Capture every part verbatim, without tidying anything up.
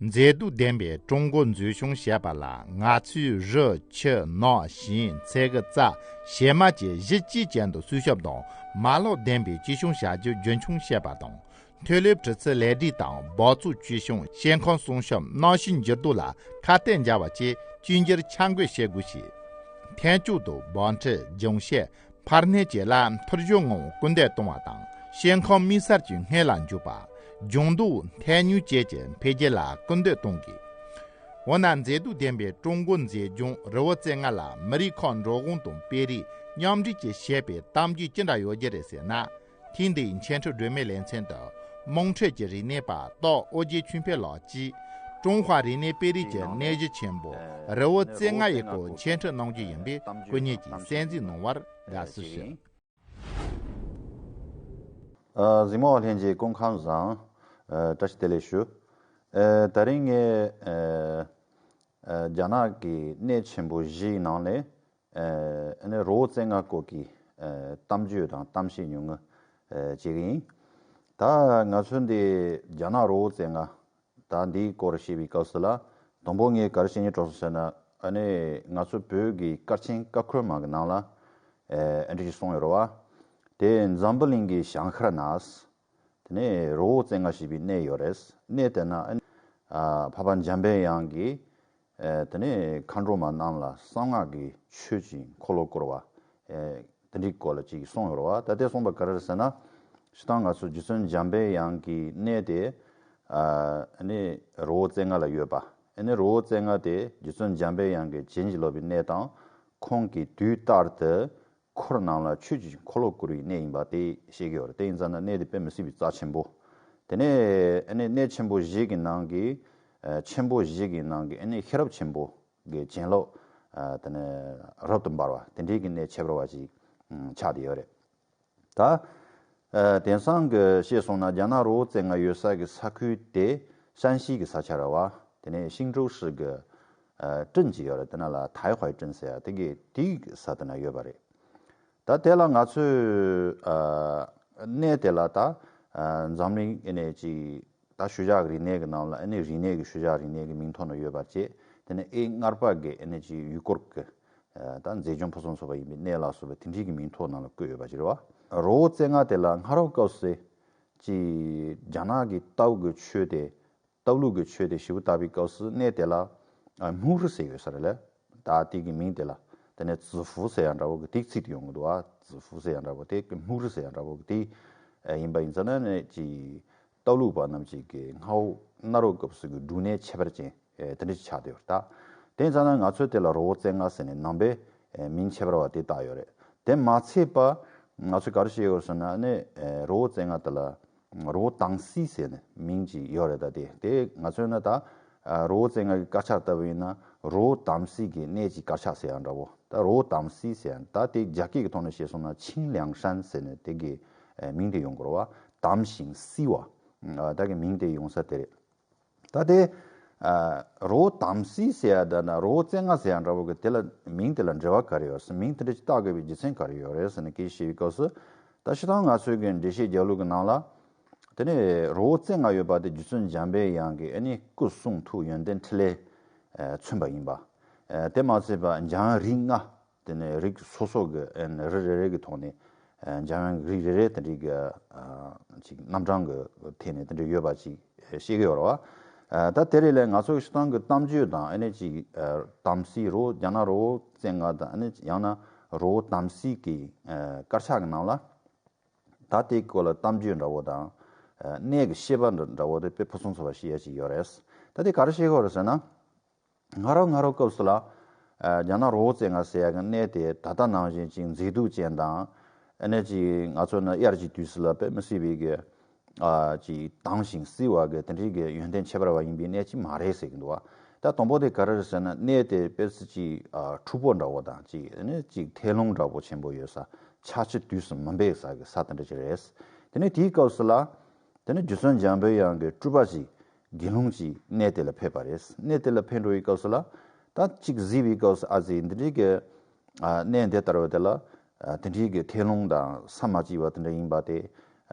མཛེས་སྡུག་ལྡན་པའི་ཀྲུང་གོ་འཛུགས་སྐྱོང་བྱེད་པ་ལ། ང་ཚོས་རི། ཆུ། ནགས། ཞིང་། མཚེའུ། རྩྭ། བྱེ་མ་བཅས་གཞི་གཅིག་ཅན་དུ་སྲུང་སྐྱོབ་དང་། མ་ལག་ལྡན་པའི་སྐྱིད་གཤོངས་བྱ་རྒྱུ་རྒྱུན་འཁྱོངས་བྱེད་པ་དང་། མཐོ་རླབས་གྲུ་ཚུལ་ལེགས་སྒྲིག་དང་། སྦགས་བཙོག་བཅོས་སྐྱོང་། ཞིང་ཁམས་སྲུང་སྐྱོབ། གནམ་གཤིས་འགྱུར་ལྡོག་ལ་ཁ་གཏད་འཇལ་བ་བཅས་གཅིག་གྱུར་འཆར་འགོད་བྱེད་དགོས་ཤིང་། མཐུན་སྦྱོར་དང་། བང་ཁྲི། ལྗོངས་བཤད། འཕར་སྣོན་བཅས་ལ་འཐུས་ཤོར་ངང་སྐུལ་འདེད་གཏོང་བ་དང་། ཞིང་ཁམས་དམིགས་བསལ་གྱི་སྔོན་ལ་འཇུག་པ། ལྗང་མདོག་ཐཱན་ཉུང་བཅས་ཀྱི་འཕེལ་རྒྱས་ལ་སྐུལ་འདེད་གཏོང་དགོས། འོ་ན། མཛེས་སྡུག་ལྡན་པའི་ཀྲུང་གོ་འཛིན་སྐྱོང་རི་བོ་རྩེ་ལྔ་ལ་མི་རིགས་ཁག་འགྲོ་འོང་དང་སྤེལ་རེས་མཉམ་འདྲེས་བཅས་བྱེད་པའི་གཏམ་རྒྱུད་ཅི་འདྲ་ཡོད་རྒྱུ་རེད་ཟེར་ན། ཐེངས་འདིའི་འཆད་ཁྲིད་སྒྲོན་མེའི་ལེ་ཚན་དུ། དམངས་ཁྲོད་ཀྱི་རིག་གནས་པ་སྟག་ཨོ་རྒྱན་ཆོས་འཕེལ་ལགས་ཀྱིས། ཀྲུང་ཧྭ་རིག་གནས་སྤེལ་རེས་ཀྱི་གནས་གཞི་ཆེན་པོ་རི་བོ་རྩེ་ལྔ་ཡི་སྐོར་འཆད་ཁྲིད་གནང་རྒྱུ་ཡིན་པས། སྐུ་ཉིད་ཀྱིས་གསན་གཟིགས་གནང་བར་དགའ་བསུ་ཞུ། ཨ། གཟིགས་མོ་བ་ལྷན་རྒྱས་སྐུ་ཁམས་བཟང་། ཨ། བཀྲ་ཤིས་བདེ་ལེགས་ཞུ། ཨ། དེ་རིང་ངས། ཨ། ཨ། རྒྱ་ནག་གི་གནས་ཆེན་པོ་བཞིའི་ནང་ནས། ཨ་ནི་རི་བོ་རྩེ་ལྔ་སྐོར་གྱི། ཨ། གཏམ་རྒྱུད་དང་གཏམ་བཤད་ཉུང་ངུ། ཨ། བྱེད་ཀྱི་ཡིན། ད་ང་ཚོ་འདི་རྒྱ་ནག་རི་བོ་རྩེ་ལྔ། ད་འདིའི་སྐོར་བཤད་པའི་སྐབས་སུ་ལ། དང་པོ་ངས་ག་རེ་བཤད་སྙིང་བྲོ་སོང་ཟེར་ན། ཨ་ནི་ང་ཚོ་བོད་ཀྱི་སྐར་ཆེན་སྐར་འཁོར་མ་གི་ནང་ལ། ཨ། ཨ་འདྲ་ཞིག་གསུངས་ཡོད་རེད་བ། དེ་འཛམ་བུ་གླིང་གི་བྱང་ཤར་ན། དེ་ནས་རི་བོ་རྩེ་ལྔ་ཞེས་པའི་གནས་ཡོད་རེད། གནས་དེ་ན་ཨ་ནི། ཨ། འཕགས་པ་འཇམ་པའི་དབྱངས་ཀྱིས། ཨ། དེ་ནས་མཁའ་འགྲོ་མ་རྣམས་ལ་གསང་སྔགས་ཀྱི་ཆོས་ཀྱི་འཁོར་ལོ་བསྐོར་བ། ཨ། དེ་འདྲའི་སྐོར་ལ་ཅིག་གསུངས་ཡོད་རེད་བ། ད་དེ་གསུངས་པ་ག་རེ་རེད་ཟེར་ན། སྤྱིར་བཏང་ང་ཚོ་རྗེ་བཙུན་འཇམ་པའི་དབྱངས་ཀྱི་གནས་དེ། ཨ། ནི་རི་བོ་རྩེ་ལྔ་ལ་ཡོད་པ། ཨ་ནི་རི་བོ་རྩེ་ལྔ་དེ་རྗེ་བཙུན་འཇམ་པའི་དབྱངས་ཀྱི་བྱིན་གྱིས་རློབ་པའི་གནས་དང་། ཁོང་གིས་དུས་ལྟར་དུ་འཁོར་རྣམས་ལ་ཆོས་ཀྱི་འཁོར་ལོ་བསྐོར་བའི་གནས་ཡིན་པ་དེ་བཤད་ཀྱི་ཡོད་རེད། དེ་ཡིན་ཙང་ན་གནས་དེ་དཔེ་མི་སྲིད་པའི་རྩ་ཆེན་པོ། དེ་ནས་ཨ་ནི་གནས་ཆེན་པོ་བཞི་གི་ནང་གི། ཨ། ཆེན་པོ་བཞི་གི་ནང་གི་ཨ་ནི་ཤེས་རབ་ཆེན་པོ་གི་བྱིན་རླབས། ཨ། དེ་ནས་རབ་ཏུ་འབར་བ་དེ་འདྲའི་གི་གནས་ཁྱད་པར་བ་ཞིག་ཆགས་བསྡད་ཡོད་རེད། ད། ཨ། དེང་སང་གི་བཤད་སོང་ན་རྒྱ་ནག་རི་བོ་རྩེ་ལྔ་ཡོད་ས་གི་ས་ཁུལ་དེ་ཧྲན་ཞི་གི་ས་ཆ་རེད་བ། དེ་ནས་ཤིང་ཀྲོའུ་ཧྲི་གི། ཨ། ཀྲིན་ཅིག་ཡོད་རེད། དེ་ན་ལ་ཐའེ་ཧའེ་ཀྲིན་ཟེར་ཡ་དེ་གི་དེའི་ས་དེ་ན་ཡོད་པ་རེད། ད་དེ་ལ་ང་ཚོས། ཨ། གནས་དེ་ལ་ད། ཨ། འཛམ་གླིང་ཨ་ནི་ཅིག་ད་ཤུལ་བཞག་གི་རིག་གནས་ཀྱི་ནང་ལ་ཨ་ནི་རིག་གནས་ཀྱི་ཤུལ་བཞག་རིག་གནས་ཀྱི་མིང་ཐོག་ན་ཡོད་པ་བཅས། དེ་ནས་ཨེ་སྔར་པ་གི་ཨ་ནི་ཅིག་ཡུལ་སྐོར་གྱི། ཨ། ད་མཛེས་ལྗོངས་ཕུན་སུམ་ཚོགས་པ་ཡིན་པའི་གནས་ལ་སོགས་པ་དེ་འདྲའི་གི་མིང་ཐོག་ནང་ལ་བཀོད་ཡོད་པ་ཅིག་རེད་བ། རི་བོ་རྩེ་ལྔ་དེ་ལ་སྔ་རབས་སྐབས་སུ་ཅིག་རྒྱ་ནག་གི་ཏའོ་གི་ཆོས་དེ། ཏའོ་ལུགས་ཀྱི་ཆོས་དེ་ཞིབ་པོ་བལྟ་བའི་སྐབས་སུ་གནས་དེ་ལ། ཨ། སྨུག་རི་ཟེར་ཡོད་ས་རེད་ལ། ད་དེ་གི་མིང་དེ་ལ། དེ་ནས་ཙི་ཧྥུ་ཟེར་ཡ་འདྲ་བོ་གི་དེ་ཚིག་དེ་ཡོང་གི་འདུག་ཨ། ཙི་ཧྥུ་ཟེར་ཡ་འདྲ་བོ་དེ་གི་སྨུག་རི་ཟེར་ཡ་འདྲ་བོ་གི་དེ། ཨ། ཡིན་པ་ཡིན་ཙང་ན་ནི་ཅིག་ཏའོ་ལུགས་པ་རྣམས་ཅིག་གི་སྔ་བོ་གནའ་རབས་སྐབས་སུ་གི་འབྲུ་གནས་ཁྱད་པར་ཅན། ཨེ། དེ་འདྲ་ཞིག་ཆགས་བསྡད་ཡོད་རེད་ད། དེ་ཙང་ན་ང་ཚོས་དེ་ལ་རི་བོ་རྩེ་ལྔ་ཟེར་ནས་ནང་པའི། ཨེ། མིང་ཁྱད་པར་བ་དེ་བཏགས་ཡོད་རེད། དེ་མ་ཚད་པ། ང་ཚོས་ག་རེ་བཤད་ཡོད་ཟེར་ན་ནི། ཨེ། རི་བོ་རྩེ་ལྔ་དེ་ལ་རི་བོ་དམ་སྲི་ཟེར་ནས་མིང་ཅིག་ཡོད་རེད། ད་དེ་དེ་ང་ཚོས་ན་ད། ཨ། རི་བོ་རྩེ་ལྔ་གི་དཀར་ཆག་ལྟ་བུ་ཡིན་ན་རི་བོ་དམ་སྲི་གི་གནས་ཀྱི་དཀར་ཆག་ཟེར་ཡ་འདྲ་བོ། ད་རི་བོ་དམ་སྲི་ཟེར་ཡ་ད་དེ་རྒྱ་སྐད་ཀྱི་ཐོག་ནས་བཤད་སོང་ན་ཆིང་ལིང་ཧྲན་ཟེར་ནས་དེ་གི། ཨེ། མིང་དེ་ཡོང་གི་རེད་བ། དམ་ཞིང་བསིལ་བ། ཨ། ད་གི་མིང་དེ་ཡོང་ས་དེ་རེད། ད་དེ། ཨ། རི་བོ་དམ་སྲི་ཟེར་ཡ་ད་ན་རི་བོ་རྩེ་ལྔ་ཟེར་ཡ་འདྲ་བོ་གི་དེ་ལ་མིང་དེ་ལ་འབྲེལ་བ་ག་རེ་ཡོད་ཟེར། མིང་དེ་འདྲ་ཅིག་བཏགས་དགོས་པའི་རྒྱུ་མཚན་ག་རེ་ཡོད་རེད་ཟེར་ནས་སྐད་ཆ་བཤད་པའི་སྐབས་སུ། ད་སྤྱིར་བཏང་ང་ཚོའི་གི་འགྲེལ་བཤད་རྒྱག་ལུགས་ཀྱི་ནང་ལ། དེ་ནས་རི་བོ་རྩེ་ལྔ་ཡོད་པ་དེ་རྗེ་བཙུན་འཇམ་པའི་དབྱངས་ཀྱི་ཨ་ནི་སྐུ་གསུང་ཐུགས་ཡོན་ཏན་ཕྲིན་ལས། ཨ། མཚོན་པ་ཡིན་པ། ཨ། དེ་མ་ཚད་པ་འཇམ་རིགས་ལྔ། དེ་ནས་རིགས་སོ་སོ་གི་ཨ་ནི་རི་རེ་རེ་གི་ཐོག་ནས། ཨ། འཇམ་དབྱངས་རིགས་རེ་རེ་དེ་འདྲའི་གི། ཨ། ཅིག་རྣམ་གྲངས་ཀྱི་ཐད་ནས་དེ་འདྲ་ཡོད་པ་ཅིག་བཤད་ཀྱི་ཡོད་རེད་བ། ཨ། ད་དེ་རིང་ལ་ང་ཚོ་སྤྱིར་བཏང་གི་གཏམ་རྒྱུད་དང་ཨ་ནི་ཅིག་ཨ། དམ་སྲི་རི་བོ་རྒྱ་ནག་རི་བོ་རྩེ་ལྔ་དང་ཨ་ནི་ཡང་ན་རི་བོ་དམ་སྲི་གི། ཨ། དཀར་ཆག་གི་ནང་ལ། ད་དེའི་སྐོར་ལ་གཏམ་རྒྱུད་འདྲ་བོ་དང་། ཨ། གནས་ཀྱི་བཤད་པ་འདྲ་བོ་དེ་དཔེ་ཕུན་སུམ་ཚོགས་པ་ཞིག་ཡ་ཞིག་ཡོད་རེད། ད་དེ་ག་རེ་བཤད་ཀྱི་ཡོད་རེད་ཟེར་ན། སྔ་རབས་སྔ་རབས་སྐབས་སུ་ལ། ཨ། རྒྱ་ནག་རི་བོ་རྩེ་ལྔ་ཟེར་ཡ་གི་གནས་དེ་ད་ལྟ་ནང་བཞིན་ཅིག་མཛེས་སྡུག་ཅན་དང་། ཨ་ནི་ཅིག་ང་ཚོ་ནི་དབྱར་གྱི་དུས་སུ་ལ་དཔེ་མི་སྲིད་པའི་གི། ཨ། ཅིག་དྭངས་ཤིང་བསིལ་བ་གི་དེ་འདྲའི་གི་ཡོན་ཏན་ཁྱད་པར་བ་ཡིན་པའི་གནས་ཅིག་མ་རེད་ཟེར་གྱི་འདུག་བ། ད་དང་པོ་དེ་ག་རེ་རེད་ཟེར་ན་གནས་དེ་དཔེ་ཚུལ་ཅིག་ཨ། འཁྲུག་པོ་འདྲ་བོ་དང་ཅིག་ཨ་ནི་ཅིག་ཐལ་རླུང་འདྲ་བོ་ཆེན་པོ་ཡོད་ས། ཆར་ཆུ་དུས་སུ་མི་འབེབས་ས་གི་ས་དེ་འདྲ་ཅིག་རེད། དེ་ནས་དེའི་སྐབས་སུ་ལ། དེ་ནས་རྗེ་བཙུན་འཇམ་པའི་དབྱངས་ཀྱི་སྤྲུལ་པ་ཞིག་དགེ་སློང་ཅིག་གནས་དེ་ལ་ཕེབས་པ་རེད། གནས་དེ་ལ་ཕེབས་འགྲོ་བའི་སྐབས་སུ་ལ། ད་ཅིག་གཟིགས་པའི་སྐབས་སུ་ཨ་ཙི་འདི་འདྲའི་གི། ཨ། གནས་འདི་ལྟ་བུ་དེ་ལ། ཨ། དེ་འདྲའི་གི་ཐལ་རླུང་དང་ས་མ་སྐྱིད་པ་དེ་འདྲ་ཡིན་པ་དེ།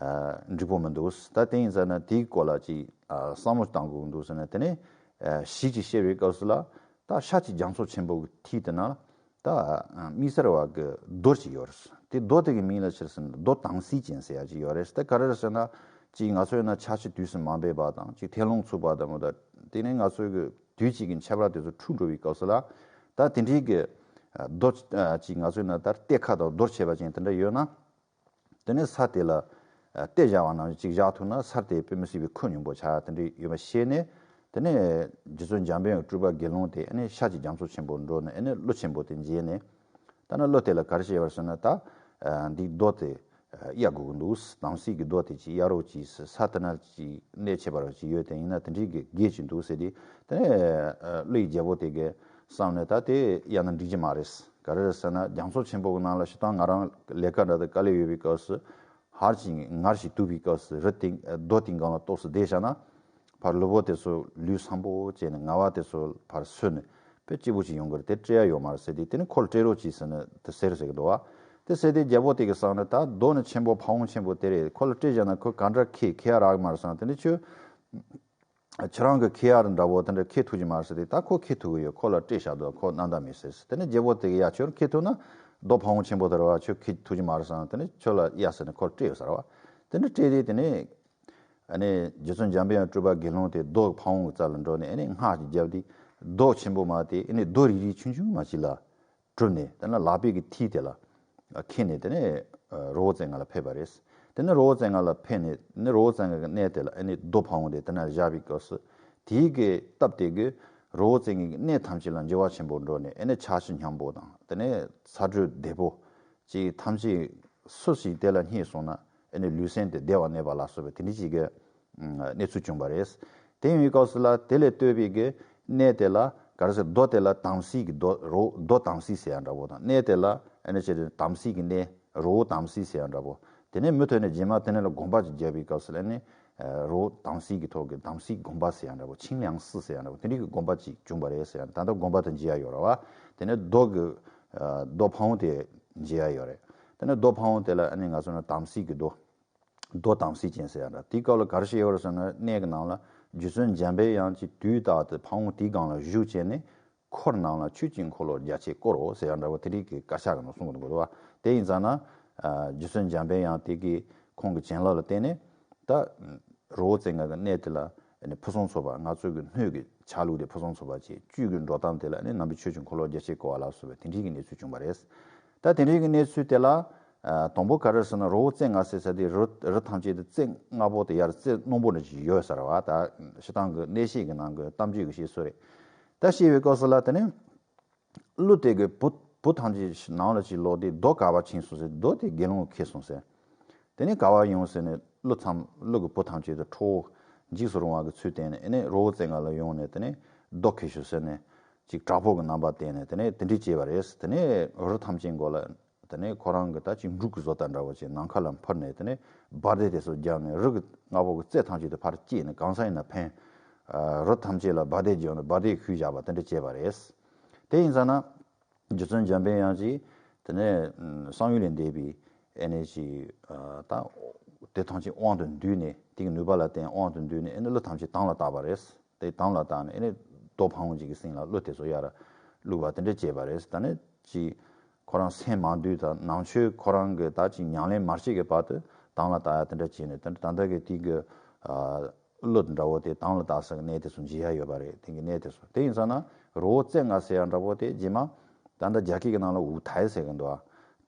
འགྲིག་པོ་མི་འདུག་ད་དེ་ཡིན་ཙང་ན་དེའི་སྐོར་ལ་ཅིག་བསམ་བློ་བཏང་དགོས་འདུག་ཟེར་ན། དེ་ནས་གཞིས་ཀྱི་བཤད་པའི་སྐབས་སུ་ལ་ད་ཤར་གྱི་རྒྱ་མཚོ་ཆེན་པོ་གི་མཐིལ་དེ་ན་ད་དམིགས་བསལ་བ་གི་རྡོ་ཅིག་ཡོད་རེད། དེ་རྡོ་དེ་གི་མིང་ལ་ཆི་ཟེར་ན་རྡོ་དམ་སྲི་ཅན་ཟེར་ཡ་ཅིག་ཡོད་རེད། ད་ག་རེ་རེད་ཟེར་ན་ཅིག་ང་ཚོ་ཡིན་ན་ཆར་ཆུ་དུས་སུ་མ་འབབ་པ་དང་ཅིག་ཐལ་རླུང་འཚུབ་པ་དང་མོ་ད་དེ་ནས་ང་ཚོའི་གི་དུས་གཅིག་གི་ཁྱད་པར་དེ་ཚོ་འཁྲུག་འགྲོ་བའི་སྐབས་སུ་ལ་ད་དེ་འདྲའི་གི་རྡོ་ཅིག་ང་ཚོ་ཡིན་ན་ད་གཏེར་ཁ་དང་རྡོ་ཆེ་བ་ཅན་དེ་འདྲ་ཡོད་ན། དེ་ནས་ས་དེ་ལ་གཏད་བཞག་པ་ནང་བཞིན་ཅིག་བཞག་ཐུབ་ན་སར་དེ་དཔེ་མི་སྲིད་པའི་མཁོ་སྙོམས་པོ་ཆགས་དེ་འདྲ་ཡོད་པ་ཤེས་ནས། དེ་ནས་རྗེ་བཙུན་འཇམ་དཔལ་དབྱངས་སྤྲུལ་པ་དགེ་སློང་དེ་ཨ་ནི་ཤར་གྱི་རྒྱ་མཚོ་ཆེན་པོར་འགྲོ་ནས་ཨ་ནི་ཀླུ་ཆེན་པོ་དེ་མཇལ་ནས། ད་ནི་ཀླུ་དེ་ལ་ག་རེ་བཤད་པར་ཟེར་ན། ད་འདི་རྡོ་དེ་གཡར་དགོས་ཀྱི་འདུག་དམ་སྲི་གི་རྡོ་དེ་ཅིག་གཡར་རོགས་གྱིས། ས་དེ་ན་ཅིག་གནད་ཆེ་བ་ར་ཅིག་ཡོད་དེ་ཡིན་ན་དེ་འདྲའི་གི་གེགས་ཅིག་འདུག་ཟེར་ཏེ། དེ་ནས་ཀླུ་ཡི་རྒྱལ་པོ་དེ་གི་བསམ་ནས་ད་དེ་གཡར་ན་འགྲིག་གི་མ་རེད། ག་རེ་རེད་ཟེར་ན་རྒྱ་མཚོ་ཆེན་པོ་གི་ནང་ལ་སྤྱིར་བཏང་ང་རང་ལས་ཀ་འདྲ་དང་དཀའ་ལས་ཡོད་པའི་སྐབས་སུ། ཧར་ཅིག་ངར་ཞིག་གཏུབ་པའི་སྐབས་སུ་རི་སྟེང་རྡོ་སྟེང་སྒང་ལ་ཏོག་ཙམ་བསྡད་བཞག་ན། ཕར་ལུས་པོ་དེ་ཚོ་ལུས་སམ་པོ་བྱས་ནས་ངལ་བ་དེ་ཚོ་ཕར་སོས་ནས་དཔེ་སྐྱིད་པོ་ཅིག་ཡོང་གི་རེད། དེ་སྤྲད་ཡ་ཡོད་མ་རེད་ཟེར་ཏེ་དེ་ནི་ཁོ་ལ་སྤྲད་རོགས་གྱིས་ཟེར་ནས་དེ་ཟེར་ཟེར་གི་འདུག་བ། དེ་ཟེར་ཏེ་རྒྱལ་པོ་དེ་གི་བསམ་ནས་ད་རྡོ་ནི་ཆེན་པོ་ཕ་བོང་ཆེན་པོ་དེ་རེད། ཁོ་ལ་སྤྲད་བཞག་ན་ཁོ་ག་འདྲ་ཁེ་ཁེ་ཡ་རག་གི་མ་རེད་བསམ། དེ་ནི་ཁྱོད་ཁྱེད་རང་གི་ཁེ་ཡ་འདྲ་བོ་དེ་འདྲ་ཁེ་ཐུབ་ཀྱི་མ་རེད་ཟེར་ཏེ། ད་ཁོ་ཁེ་ཐུབ་ཀྱི་ཡོད། ཁོ་ལ་སྤྲད་བཞག་འདུག་ཁོ་རྣམ་དག་མི་ཟེར་ཟེར། དེ་ནས་རྒྱལ་པོ་དེ་གི་ཡ་ཁྱོད་ཁེ་ཐུབ་ན་རྡོ་ཕ་བོང་ཆེན་པོ་དེ་རེད་བ། ཁྱོད་ཁེ་ཐུབ་ཀྱི་མ་རེད་བསམ། དེ་ནས་ཁྱོད་ལ་ཡ་ཟེར་ནས་ཁོ་ལ་སྤྲད་ཡོད་ཟེར་བ། དེ་ནས་སྤྲད་དེ་དེ་ནས་ཨ་ནི་རྗེ་བཙུན་འཇམ་དཔལ་དབྱངས་སྤྲུལ་པ་དགེ་སློང་དེ་རྡོ་ཕ་བོང་གི་རྩ་ལ་འགྲོ་ནས་ཨ་ནི་སྔགས་ཀྱི་རྒྱབ་དེ་རྡོ་ཆེན་པོ་མ་དེ་ཨ་ནི་རྡོ་རིལ་རིལ་ཆུང་ཆུང་མ་ཅིག་ལ་གྲུབ་ནས། དེ་ནས་ལག་པའི་གི་མཐིལ་དེ་ལ་ཁེལ་ནས་དེ་ནས་རི་བོ་རྩེ་ལྔ་ལ་ཕེབས་པ་རེད། དེ་ནས་རི་བོ་རྩེ་ལྔ་ལ་ཕེབས་ནས་དེ་ནས་རི་བོ་རྩེ་ལྔ་གི་གནས་དེ་ལ་ཨ་ནི་རྡོ་ཕ་བོང་དེ་དེ་ན་བཞག་པའི་སྐབས་སུ། དེའི་གི་སྟབས་དེ་གི་རི་བོ་རྩེ་ལྔའི་གི་གནས་ཐམས་ཅད་ལ་འགྱུར་བ་ཆེན་པོ་འགྲོ་ནས་ཨ་ནི་ཆར་ཆུ་སྙོམས་པོ་དང་དེ་ནས་ཚ་དྲོད་བདེ་པོ་ཅིག་ཐམས་ཅད་སུ་ཞིག་དེ་ལ་རྙེད་སོང་ན་ཨ་ནི་ལུས་སེམས་དེ་བདེ་བ་གནས་པ་ལ་སོགས་པའི་དེ་འདྲ་ཅིག་གི་གནས་ཚུལ་བྱུང་བ་རེད། དེ་ཡིན་པའི་སྐབས་སུ་ལ་དེ་ལས་བཏོད་པའི་གི་གནས་དེ་ལ་ག་རེ་ཟེར། རྡོ་དེ་ལ་དམ་སྲི་གི་རྡོ་རོ་རྡོ་དམ་སྲི་ཟེར་ཡ་འདྲ་བོ་དང་། གནས་དེ་ལ་ཨ་ནི་ཅེ་དམ་སྲི་གི་གནས་རི་བོ་དམ་སྲི་ཟེར་ཡ་འདྲ་བོ། དེ་ནས་མུ་མཐུད་ནས་རྗེས་མ་དེ་ནས་ལ་དགོངས་པ་ཅིག་བརྒྱབ་པའི་སྐབས་སུ་ལ་ནི་རི་བོ་དམ་སྲི་གི་ཐོག་གི་དམ་སྲི་དགོངས་པ་ཟེར་ཡ་འདྲ་བོ། ཆིང་ལང་སི་ཟེར་ཡ་འདྲ་བོ་དེ་འདྲའི་གི་དགོངས་པ་ཅིག་བྱུང་བ་རེད་ཟེར་ཡ། ད་ལྟ་དགོངས་པ་དེ་མཇལ་ཡ་ཡོད་རེད་བ། དེ་ནས་རྡོ་གི་རྡོ་ཕ་བོང་དེ་མཇལ་ཡ་ཡོད་རེད། དེ་ནས་རྡོ་ཕ་བོང་དེ་ལ་ཨ་ནི་ང་ཚོ་ནི་དམ་སྲི་གི་རྡོ། རྡོ་དམ་སྲི་ཅན་ཟེར་ཡ་འདྲ། དེའི་སྐབས་ལ་ག་རེ་བཤད་ཡོད་རེད་ཟེར་ན། གནས་ཀྱི་ནང་ལ་རྗེ་བཙུན་འཇམ་པའི་དབྱངས་ཀྱིས་དུས་རྟག་ཏུ་ཕ་བོང་དེའི་སྒང་ལ་བཞུགས་བྱས་ནས་འཁོར་རྣམས་ལ་ཆོས་ཀྱི་འཁོར་ལོ་རྒྱ་ཆེར་བསྐོར་རོ་ཟེར་ཡ་འདྲ་བོ་དེ་རིགས་ཀྱི་བཀའ་ཤག་གི་ནང་གསུང་གི་འདུག་གོ། དེ་ཡིན་ཙང་ན་རྗེ་བཙུན་འཇམ་པའི་དབྱངས་དེ་གིས་ཁོང་གི་བྱིན་རླབས་ལ་བརྟེན་ནས་ད་རི་བོ་རྩེ་ལྔ་གི་གནས་དེ་ལ་ཕུན་སུམ་ཚོགས་པ། ང་ཚོ་གི་སྣོད་ཀྱི་ཆ་ལུགས་དེ་ཕུན་སུམ་ཚོགས་པ་བཅས། བཅུད་ཀྱི་འགྲོ་སྟངས་དེ་ལ་ནི་ནང་པའི་ཆོས་ཀྱི་འཁོར་ལོ་རྒྱ་ཆེར་བསྐོར་བ་ལ་སོགས་པའི་དེ་འདྲའི་གི་གནས་ཚུལ་བྱུང་བ་རེད། ད་དེ་འདྲའི་གི་གནས་ཚུལ་དེ་ལ་ཨ་དང་པོ་ག་རེ་ཟེར་ན། རི་བོ་རྩེ་ལྔ་ཟེར་ས་དེ་རི་རི་ཐམས་ཅད་དུ་རྩེ་ལྔ་པོ་དེ་ཡར་རྩེ་རྣོན་པོ་འདྲ་ཅིག་ཡོད་ས་རེད་བ། ད་སྤྱིར་བཏང་གི་གནས་བཤད་ཀྱི་ནང་གི་གཏམ་རྒྱུད་ཀྱི་བཤད་སྲོལ་རེད། ད་བཤད་པའི་སྐབས་སུ་ལ་དེ་ནི་ཀླུ་དེ་གི་བུ་བུ་ཐམས་ཅད་ནང་ལ་ཅིག་ལོག་སྟེ་རྡོ་ག་བ་ཕྱིན་སོང་ཟེར། རྡོ་དེ་དགེ་སློང་གིས་ཁྱེར་སོང་ཟེར། དེ་ནས་ག་བ་ཡོང་ཟེར་ནས་ཀླུ་ཚང་ཀླུ་གི་བུ་ཐམས་ཅད་དུ་ཁྲོ་བོ་འཇིགས་སུ་རུང་བ་གི་ཚུལ་བསྟན་ནས་ཨ་ནི་རི་བོ་རྩེ་ལྔ་ལ་ཡོང་ནས་དེ་ནས་རྡོ་ཁྱེར་ཤོག་ཟེར་ནས་ཅིག་དྲག་པོ་གི་རྣམ་པ་བསྟན་ནས་དེ་ནས་དེ་འདྲས་བྱས་པ་རེད། དེ་ནས་རི་ཐམས་ཅད་མགོ་ལ་དེ་ནས་ཁོ་རང་གི་ད་ཅིག་འབྲུག་གི་བཟོ་ལྟ་འདྲ་བོ་ཅིག་ནམ་མཁའ་ལ་འཕུར་ནས་དེ་ནས་བ་དན་དེ་ཚོ་བརྒྱབ་ནས་རི་གི་ལྔ་པོ་གི་རྩེ་ཐམས་ཅད་དུ་ཕར་བསྐྱེད་ནས་གང་ས་ཡིན་ན་འཕེན། རི་ཐམས་ཅད་ལ་བ་དན་བརྒྱབ་ནས་བ་དན་ཤུལ་བཞག་པ་དེ་འདྲ་བྱས་པ་རེད། དེ་ཡིན་ཙང་ན། རྗེ་བཙུན་འཇམ་པའི་དབྱངས་ཀྱིས་དེ་ནས་བསམ་ཡུལ་ལས་འདས་པའི་ཨེ་ནས་ཀྱི་ད་དེ་ཐམས་ཅད་དབང་དུ་འདུས་ནས། དེ་གི་ནུས་པ་ལ་བརྟེན་དབང་དུ་འདུས་ནས་ཨེ་ནས་ཀླུ་ཐམས་ཅད་དམ་ལ་བཏགས་པ་རེད། དེ་དམ་ལ་བཏགས་ནས་ཨེ་ནས་རྡོ་ཕ་བོང་ཅིག་གི་སྟེང་ལ་ཀླུ་དེ་ཚོ་ཡར་བླུགས་པ་དེ་འདྲ་བྱས་པ་རེད། ད་ནི་ཅི་ཁོ་རང་སེམས་མ་འདུལ་དང་ནང་ཆོས་ཁོ་རང་གི་ད་ཅི་ཉམས་ལེན་མ་བྱེད་ཀྱི་བར་དུ་དམ་ལ་བཏགས་ཡ་དེ་འདྲ་བྱས་ནས། ད་ད་ལྟ་གི་དེ་གི་ཀླུ་འདྲ་བོ་དེ་དམ་ལ་བཏགས་ས་གི་གནས་དེ་ཚོ་མཇལ་ཡ་ཡོད་པ་རེད། དེ་གི་གནས་དེ་ཚོ། དེ་ཡིན་ཙང་ན་རི་བོ་རྩེ་ལྔ་ཟེར་ཡ་འདྲ་བོ་དེ་རྗེས་མ་ད་ལྟ་རྒྱ་སྐད་ཀྱི་ནང་ལ་ཝུ་ཐའེ་ཟེར་གི་འདུག་ཨ།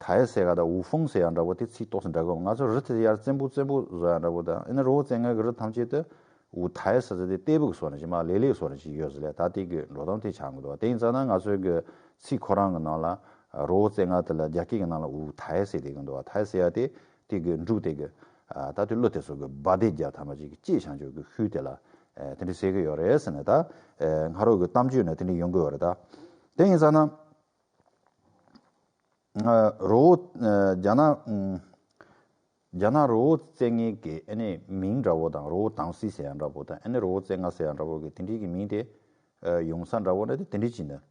ཐའེ་ཟེར་ག་ད་ཝུ་ཧྥུང་ཟེར་ཡ་འདྲ་བོ་དེ་ཚིག་ཏོག་ཙམ་འདྲ་གི། ང་ཚོ་རི་དེ་ཡར་བཙན་པོ་བཙན་པོ་བཟོ་ཡ་འདྲ་བོ་དང་། ཨེ་ནི་རི་བོ་རྩེ་ལྔ་གི་རི་ཐམས་ཅད་དུ་ཝུ་ཐའེ་ཟེར་ས་དེ་ལྟེ་བུ་གི་བཟོ་འདྲ་ཅིག་མ་ལེ་ལེ་བཟོ་འདྲ་ཅིག་ཡོད་ཟེར་ལས། ད་དེ་གི་འགྲོ་སྟངས་དེ་ཆགས་གི་འདུག་ཨ། དེ་ཡིན་ཙང་ན་ང་ཚོའི་གི་ཚིག་ཁོ་རང་གི་ནང་ལ་རི་བོ་རྩེ་ལྔ་དེ་ལ་རྒྱ་སྐད་ཀྱི་ནང་ལ་ཝུ་ཐའེ་ཟེར་དེ་གི་འདུག་ཨ། ཐའེ་ཟེར་ཡ་དེ་དེ་གི་འབྲུག་དེ་གི་ད་དེ་ཀླུ་དེ་ཚོ་གི་བ་དན་བརྒྱབ་ཐ་མ་ཅིག་གི་ཅེས་བྱང་ཆུབ་ཀྱི་ཤུལ་དེ་ལ་དེ་འདྲ་ཟེར་གི་ཡོད་རེད་ཟེར་ནས། ད་སྔ་རོལ་གི་གཏམ་རྒྱུད་ནས་དེ་འདྲ་ཡོང་གི་ཡོད་རེད། ད་དེ་ཡིན་ཙང་ན། རི་བོ་རྒྱ་ནག་རྒྱ་ནག་རི་བོ་རྩེ་ལྔའི་གི་ཨ་ནི་མིང་འདྲ་བོ་དང་། རི་བོ་དམ་སྲི་ཟེར་ཡ་འདྲ་བོ་དང་། ཨ་ནི་རི་བོ་རྩེ་ལྔ་ཟེར་ཡ་འདྲ་བོ་གི་དེ་འདྲའི་གི་མིང་དེ་ཡོང་ས་འདྲ་བོ་ནི་དེ་འདྲའི་ཅིག་ནས་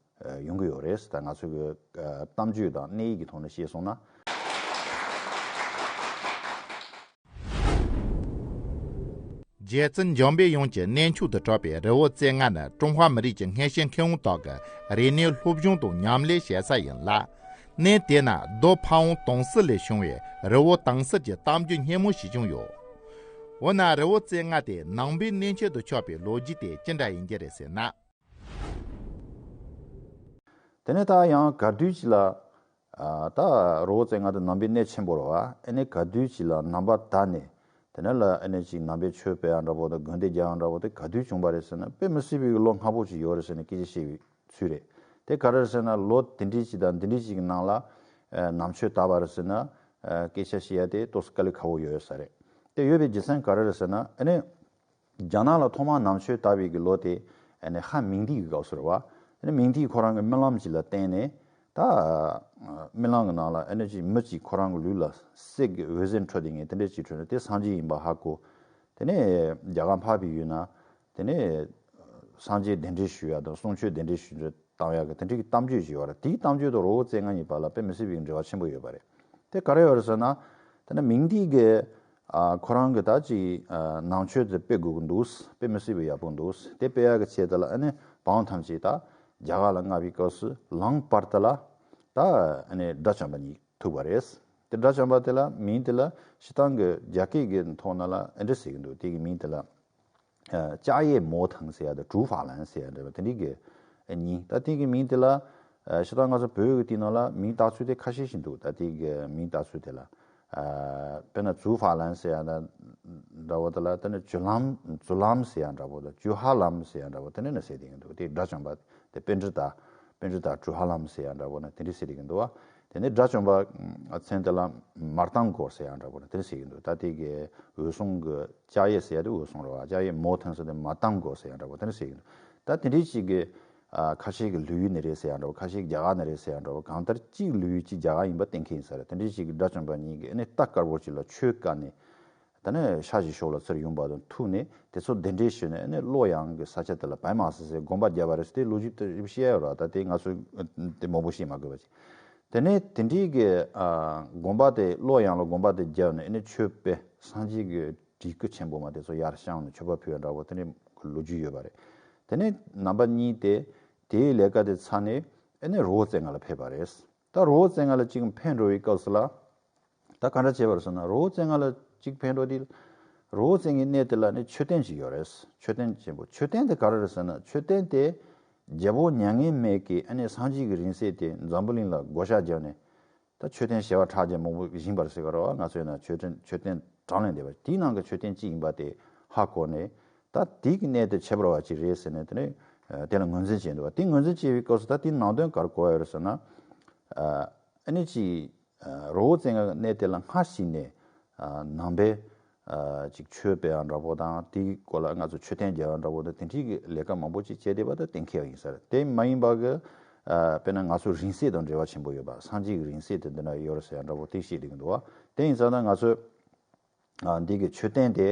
ཡོང་གི་ཡོད་རེད། ད་ང་ཚོའི་གི་གཏམ་རྒྱུད་དང་གནས་ཡིག་གི་ཐོག་ནས་བཤད་སོང་ན། རྗེ་བཙུན་འཇམ་དཔལ་དབྱངས་ཀྱི་གནས་མཆོག་ཏུ་གྲགས་པའི་རི་བོ་རྩེ་ལྔ་ནི་ཀྲུང་ཧྭ་མི་རིགས་ཀྱི་སྔས་ཤིང་མཁས་དབང་དག་གི་རིག་གནས་སློབ་སྦྱོང་དང་ཉམས་ལེན་བྱེད་ས་ཡིན་ལ། གནས་དེ་ན་རྡོ་ཕ་བོང་དང་སྲིད་ལས་བྱུང་བའི་རི་བོ་དྭངས་བསིལ་གྱི་གཏམ་རྒྱུད་སྙན་མོ་ཞིག་ཀྱང་ཡོད། འོ་ན་རི་བོ་རྩེ་ལྔ་དེ་ནང་པའི་གནས་མཆོག་ཏུ་ཆགས་པའི་ལོ་རྒྱུས་དེ་ཅི་འདྲ་ཡིན་གྱི་རེད་ཟེར་ན། དེ་ནས་ད་ཡང་ག་དུས་ཅིག་ལ། ཨ། ད་རི་བོ་རྩེ་ལྔ་དེ་ནང་པའི་གནས་ཆེན་པོ་རེད་བ། ཨ་ནི་ག་དུས་ཅིག་ལ་ནང་པ་དར་ནས། དེ་ནས་ལ་ཨ་ནི་ཅིག་ནང་པའི་ཆོས་སྤེལ་ཡག་འདྲ་པོ་དང་དགོན་སྡེ་རྒྱག་ཡག་འདྲ་པོ་དེ་ག་དུས་བྱུང་བ་རེད་ཟེར་ན། དཔེ་མི་སྲིད་པའི་ལོ་སྔ་པོ་ཅིག་ཡོད་རེད་ཟེར་ནས་སྐད་ཆ་བཤད་པའི་ཚུལ་རེད། དེ་ག་རེ་རེད་ཟེར་ན། ལོ་དེ་འདྲའི་ཅིག་དང་དེ་འདྲའི་ཅིག་གི་ནང་ལ། ཨ། ནང་ཆོས་དར་བ་རེད་ཟེར་ན། ཨ། སྐད་ཆ་བཤད་ཡག་དེ་ཏོག་ཙམ་དཀའ་ལས་ཁག་པོ་ཡོད་ས་རེད། དེ་ཡོད་པའི་རྒྱུ་མཚན་ག་རེ་རེད་ཟེར་ན། ཨ་ནི། རྒྱ་ནག་ལ་ཐོག་མར་ནང་ཆོས་དར་བའི་གི་ལོ་དེ། ཨ་ནི་ཧན་མིང་ཏིག་གི་སྐབས་སུ་རེད་བ། ཨ་ནི་མིང་ཏིག་ཁོ་རང་གི་རྨི་ལམ་ཅིག་ལ་བརྟེན་ནས། ད་རྨི་ལམ་གི་ནང་ལ་ཨ་ནི་ཅིག་མི་ཅིག་ཁོ་རང་གི་ལུས་ལ་གསེར་གྱི་འོད་ཟེར་འཕྲོ་བསྡད་མཁན་དེ་འདྲ་ཅིག་འཕྲོས་ནས། དེ་སངས་རྒྱས་ཡིན་པ་ཧ་གོ། དེ་ནས་རྒྱ་གར་འཕགས་པའི་ཡུལ་ན། དེ་ནས་སངས་རྒྱས་གདན་འདྲེན་ཞུ་ཡག་དང་གསུང་ཆོས་གདན་འདྲེན་ཞུ་འདྲ་བཏང་ཡག་གི་དེ་འདྲའི་གི་གཏམ་རྒྱུད་ཅིག་ཡོད་རེད། དེའི་གཏམ་རྒྱུད་དང་རི་བོ་རྩེ་ལྔ་གཉིས་བར་ལ་དཔེ་མི་སྲིད་པའི་འབྲེལ་བ་ཆེན་པོ་ཡོད་པ་རེད། དེ་ག་རེ་ཡོད་རེད་ཟེར་ན། དེ་ནས་མིང་ཏིག་གི། ཨ། ཁོ་རང་གི་ད་ཅིག་ཨ། ནང་ཆོས་དེ་སྤེལ་དགོས་ཀྱི་འདུག་དཔེ་མི་སྲིད་པའི་ཡག་པོ་འདུག་དེ་སྤེལ་ཡག་གི་ཆེད་དུ་ལ་ཨ་ནི་བང་ཐམས་ཅད་ད་རྒྱ་གར་ལ་མངགས་པའི་སྐབས་སུ་ལམ་བར་དུ་ལ། ད་ཨ་ནི་དགྲ་བཅོམ་པ་གཉིས་ཐུག་པ་རེད། དེ་དགྲ་བཅོམ་པ་དེ་ལ་མིང་དེ་ལ་སྤྱིར་བཏང་གི་རྒྱ་སྐད་ཀྱི་ཐོག་ན་ལ་ཨེ་འདྲ་ཟེར་གྱི་འདུག་དེ་གི་མིང་དེ་ལ། ཨ། ཅཱ་ཡེ་མོ་ཐང་ཟེར་ཡག་དང་ཀྲུའུ་ཧྥ་ལན་ཟེར་ཡག་འདྲ་བ་དེ་འདྲའི་གི་མིང་། ད་དེ་གི་མིང་དེ་ལ། ཨ། སྤྱིར་བཏང་ང་ཚོ་བོད་ཀྱི་དེ་ནང་ལ་མིང་བཏགས་ཚུལ་དེ་ཁ་ཤས་ཤིག་འདུག་ད་དེ་གི་མིང་བཏགས་ཚུལ་དེ་ལ། ཨ། དཔེར་ན་ཀྲུའུ་ཧྥ་ལན་ཟེར་ཡག་འདྲ་བོ་དེ་ལ། དེ་ནས་ཇུ་ལམ་ཇུ་ལམ་ཟེར་ཡག་འདྲ་བོ་དང་ཇུ་ཧ་ལམ་ཟེར་ཡག་འདྲ་བོ་དེ་འདྲ་ཟེར་བསྡད་ཀྱི་འདུག་དེ་དགྲ་བཅོམ་པ་དེ་པཎྜི་ཏ། པཎྜི་ཏ་ཀྲུའུ་ཧ་ལམ་ཟེར་ཡག་འདྲ་བོ་ན་དེ་འདྲ་ཟེར་གྱི་འདུག་བ། དེ་ནས་དགྲ་བཅོམ་པ་མཚན་དེ་ལ་མར་ཏང་གོ་ཟེར་ཡག་འདྲ་བོ་ན་དེ་འདྲ་ཟེར་གྱི་འདུག་ད་དེ་གི་འོད་སྲུང་གི་ཅཱ་ཡེ་ཟེར་ཡག་དེ་འོད་སྲུང་རེད་བ། ཅཱ་ཡེ་མོ་ཐང་ཟེར་དེ་མར་ཏང་གོ་ཟེར་ཡག་འདྲ་བོ་དེ་འདྲ་ཟེར་གྱི་འདུག་ད་དེ་འདྲའི་ཅིག་གི། ཨ། ཁ་ཤས་ཀྱི་ལི་ཡུལ་ནས་རེད་ཟེར་ཡག་འདྲ་བོ། ཁ་ཤས་ཀྱི་རྒྱ་གར་ནས་རེད་ཟེར་ཡག་འདྲ་བོ། གང་ལྟར་གཅིག་ལི་ཡུལ་གཅིག་རྒྱ་གར་ཡིན་པ་གཏན་འཁེལ་ཡིན་ས་རེད། དེ་འདྲའི་ཅིག་གི་དགྲ་བཅོམ་པ་གཉིས་ཀྱིས་ཨ་ནི་རྟ་དཀར་པོ་ཅིག་ལ་ཆོས་བཀའ་ནས། དེ་ནས་ཤར་གྱི་ཕྱོགས་ལ་ཚུར་ཡོང་བ་དང་ཐུག་ནས་དེ་ཚོ་གདན་འདྲེན་ཞུས་ནས། ཨ་ནི་ལོ་ཡང་གི་ས་ཆ་དེ་ལ་བལ་མ་ཟེར་སའི་དགོན་པ་བརྒྱབ་པ་རེད་ཟེར། དེ་ལོ་རྒྱུས་དེ་རིམ་བཤད་ཡོད་ར། ད་དེ་ང་ཚོས་དེ་མང་པོ་བཤད་མ་དགོས་པ་ཅིག་དེ་ནས་དེ་འདྲའི་གི། ཨ། དགོན་པ་དེ་ལོ་ཡང་ལ་དགོན་པ་དེ་བརྒྱབ་ནས། ཨ་ནི་ཆོས་སྤེལ། སངས་རྒྱས་ཀྱི་བྲིས་སྐུ་ཆེན་པོ་མ་དེ་ཚོ་ཡར་བཤམས་ནས་མཆོད་པ་ཕུལ་བ་འདྲ་བོ་དེ་འདྲའི་ལོ་རྒྱུས་ཡོད་པ་རེད། དེ་ནས་རྣམ་པ་གཉིས་དེ་དེའི་ལས་ཀ་དེ་ཚར་ནས། ཨ་ནི་རི་བོ་རྩེ་ལྔ་ལ་ཕེབས་པ་རེད། ད་རི་བོ་རྩེ་ལྔ་ལ་གཅིག་ཕེབས་འགྲོ་བའི་སྐབས་སུ་ལ། ད་ག་འདྲ་བྱས་པ་རེད་ཟེར་ན། རི་བོ་རྩེ་ལྔ་ལ་གཅིག་ཕེབས་འགྲོ་དུས། རི་བོ་རྩེ་ལྔའི་གནས་དེ་ལ་ནི་མཆོད་རྟེན་ཅིག་ཡོད་རེད། མཆོད་རྟེན་ཆེན་པོ། མཆོད་རྟེན་དེ་ག་རེ་རེད་ཟེར་ན། མཆོད་རྟེན་དེ་རྒྱལ་པོ་མྱ་ངན་མེད་ཀྱིས་ཨ་ནི་སངས་རྒྱས་ཀྱི་རིང་བསྲེལ་དེ་འཛམ་བུ་གླིང་ལ་བགོ་བཤའ་བརྒྱབ་ནས། ད་མཆོད་རྟེན་བྱེ་བ་ཕྲག་བརྒྱ་མང་པོ་བཞེངས་པ་རེད་ཟེར་གི་རེད་བ། ང་ཚོའི་ནང་མཆོད་རྟེན། མཆོད་རྟེན་གྲངས་ལས་འདས་པ། དེའི་ནང་གི་མཆོད་རྟེན་གཅིག་ཡིན་པ་དེ་ཧ་གོ་ནས། ད་དེ་གི་གནས་དེ་ཁྱད་པར་བ་ཅིག་རེད་ཟེར་ནས། དེ་ནས་དེ་ལ་ངོས་འཛིན་བྱས་འདུག་བ། དེ་ངོས་འཛིན་བྱས་པའི་སྐབས་སུ་ད་དེའི་ནང་དོན་ག་རེ་གོ་ཡོད་རེད་ཟེར་ན། ཨ་ནི་ཅིག་ཨ། རི་བོ་རྩེ་ལྔ་གི་གནས་དེ་ལ་སྔར་ཕྱིན་ནས། ཨ། ནང་པའི། ཨ། ཅིག་ཆོས་སྤེལ་ཡག་འདྲ་པོ་དང་། དེའི་སྐོར་ལ་ང་ཚོ་མཆོད་རྟེན་རྒྱག་ཡག་འདྲ་པོ་དང་། དེ་འདྲའི་གི་ལས་ཀ་མང་པོ་ཅིག་བྱས་བསྡད་པ་ད་གཏན་འཁེལ་བ་ཡིན་ས་རེད། དེ་མ་ཡིན་པ་གི། ཨ། དཔེར་ན་ང་ཚོ་རིང་བསྲེལ་དང་འབྲེལ་བ་ཆེན་པོ་ཡོད་པ། སངས་རྒྱས་ཀྱི་རིང་བསྲེལ་དེ་འདི་ན་ཡོད་རེད་ཟེར་ཡག་འདྲ་པོ་དེ་བཤད་བསྡད་ཀྱི་འདུག་བ། དེ་ཡིན་ཙང་ན་ང་ཚོས། ཨ། འདི་གི་མཆོད་རྟེན་དེ།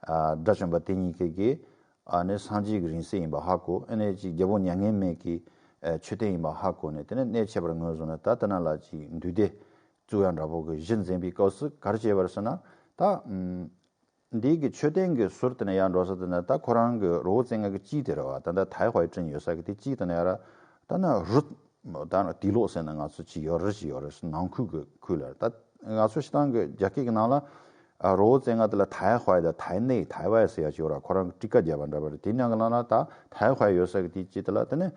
ཨ། དགྲ་བཅོམ་པ་དེ་གཉིས་ཀྱིས། ཨ་ནི་སངས་རྒྱས་ཀྱི་རིང་བསྲེལ་ཡིན་པ་ཧ་གོ། ཨ་ནི་ཅིག་རྒྱལ་པོ་མྱ་ངན་མེད་ཀྱི། ཨ། མཆོད་རྟེན་ཡིན་པ་ཧ་གོ་ནས། དེ་ནས་གནས་ཁྱད་པར་ངོས་བཟུང་ནས། ད་དེ་ན་ལ་ཅིག་འདུས་སྡེ་བཙུགས་ཡག་འདྲ་པོ་གི་གཞི་འཛིན་པའི་སྐབས་སུ་ག་རེ་བྱས་པ་རེད་ཟེར་ན། ད་ཨམ། འདི་གི་མཆོད་རྟེན་གྱི་ཟུར་དེ་ནས་ཡར་འགྲོ་ས་དེ་ན། ད་ཁོ་རང་གི་རི་བོ་རྩེ་ལྔ་གི་དཀྱིལ་དེ་རེད་བ། ད་ད་ཐའེ་ཧུའེ་ཀྲིན་ཡོད་ས་གི་དེ་དཀྱིལ་དེ་ནས་ཡར། ད་ན་རུ། ད་ན་ཏི་ལོ་ཟེར་ན་ང་ཚོ་ཅིག་ཡོད་རེད། ཅིག་ཡོད་རེད། ནང་ཁུལ་གྱི་ཁུལ་ལ། ད་ང་ཚོ་སྤྱིར་བཏང་གི་རྒྱ་སྐད་ཀྱི་ནང་ལ། ཨ། རི་བོ་རྩེ་ལྔ་དེ་ལ་ཐའེ་ཧུའེ་དང་ཐའེ་ནེ། ཐའེ་ཝའེ་ཟེར་ཡག་ཅིག་ཡོད་ར། ཁོ་རང་གི་ཊི་ཀ་བརྒྱབ་པ་འདྲ་པོ་རེད། དེ་ནང་གི་ནང་ལ་ད་ཐའེ་ཧུའེ་ཡོད་ས་གི་དེ་དཀྱིལ་དེ་ལ། དེ་ནས་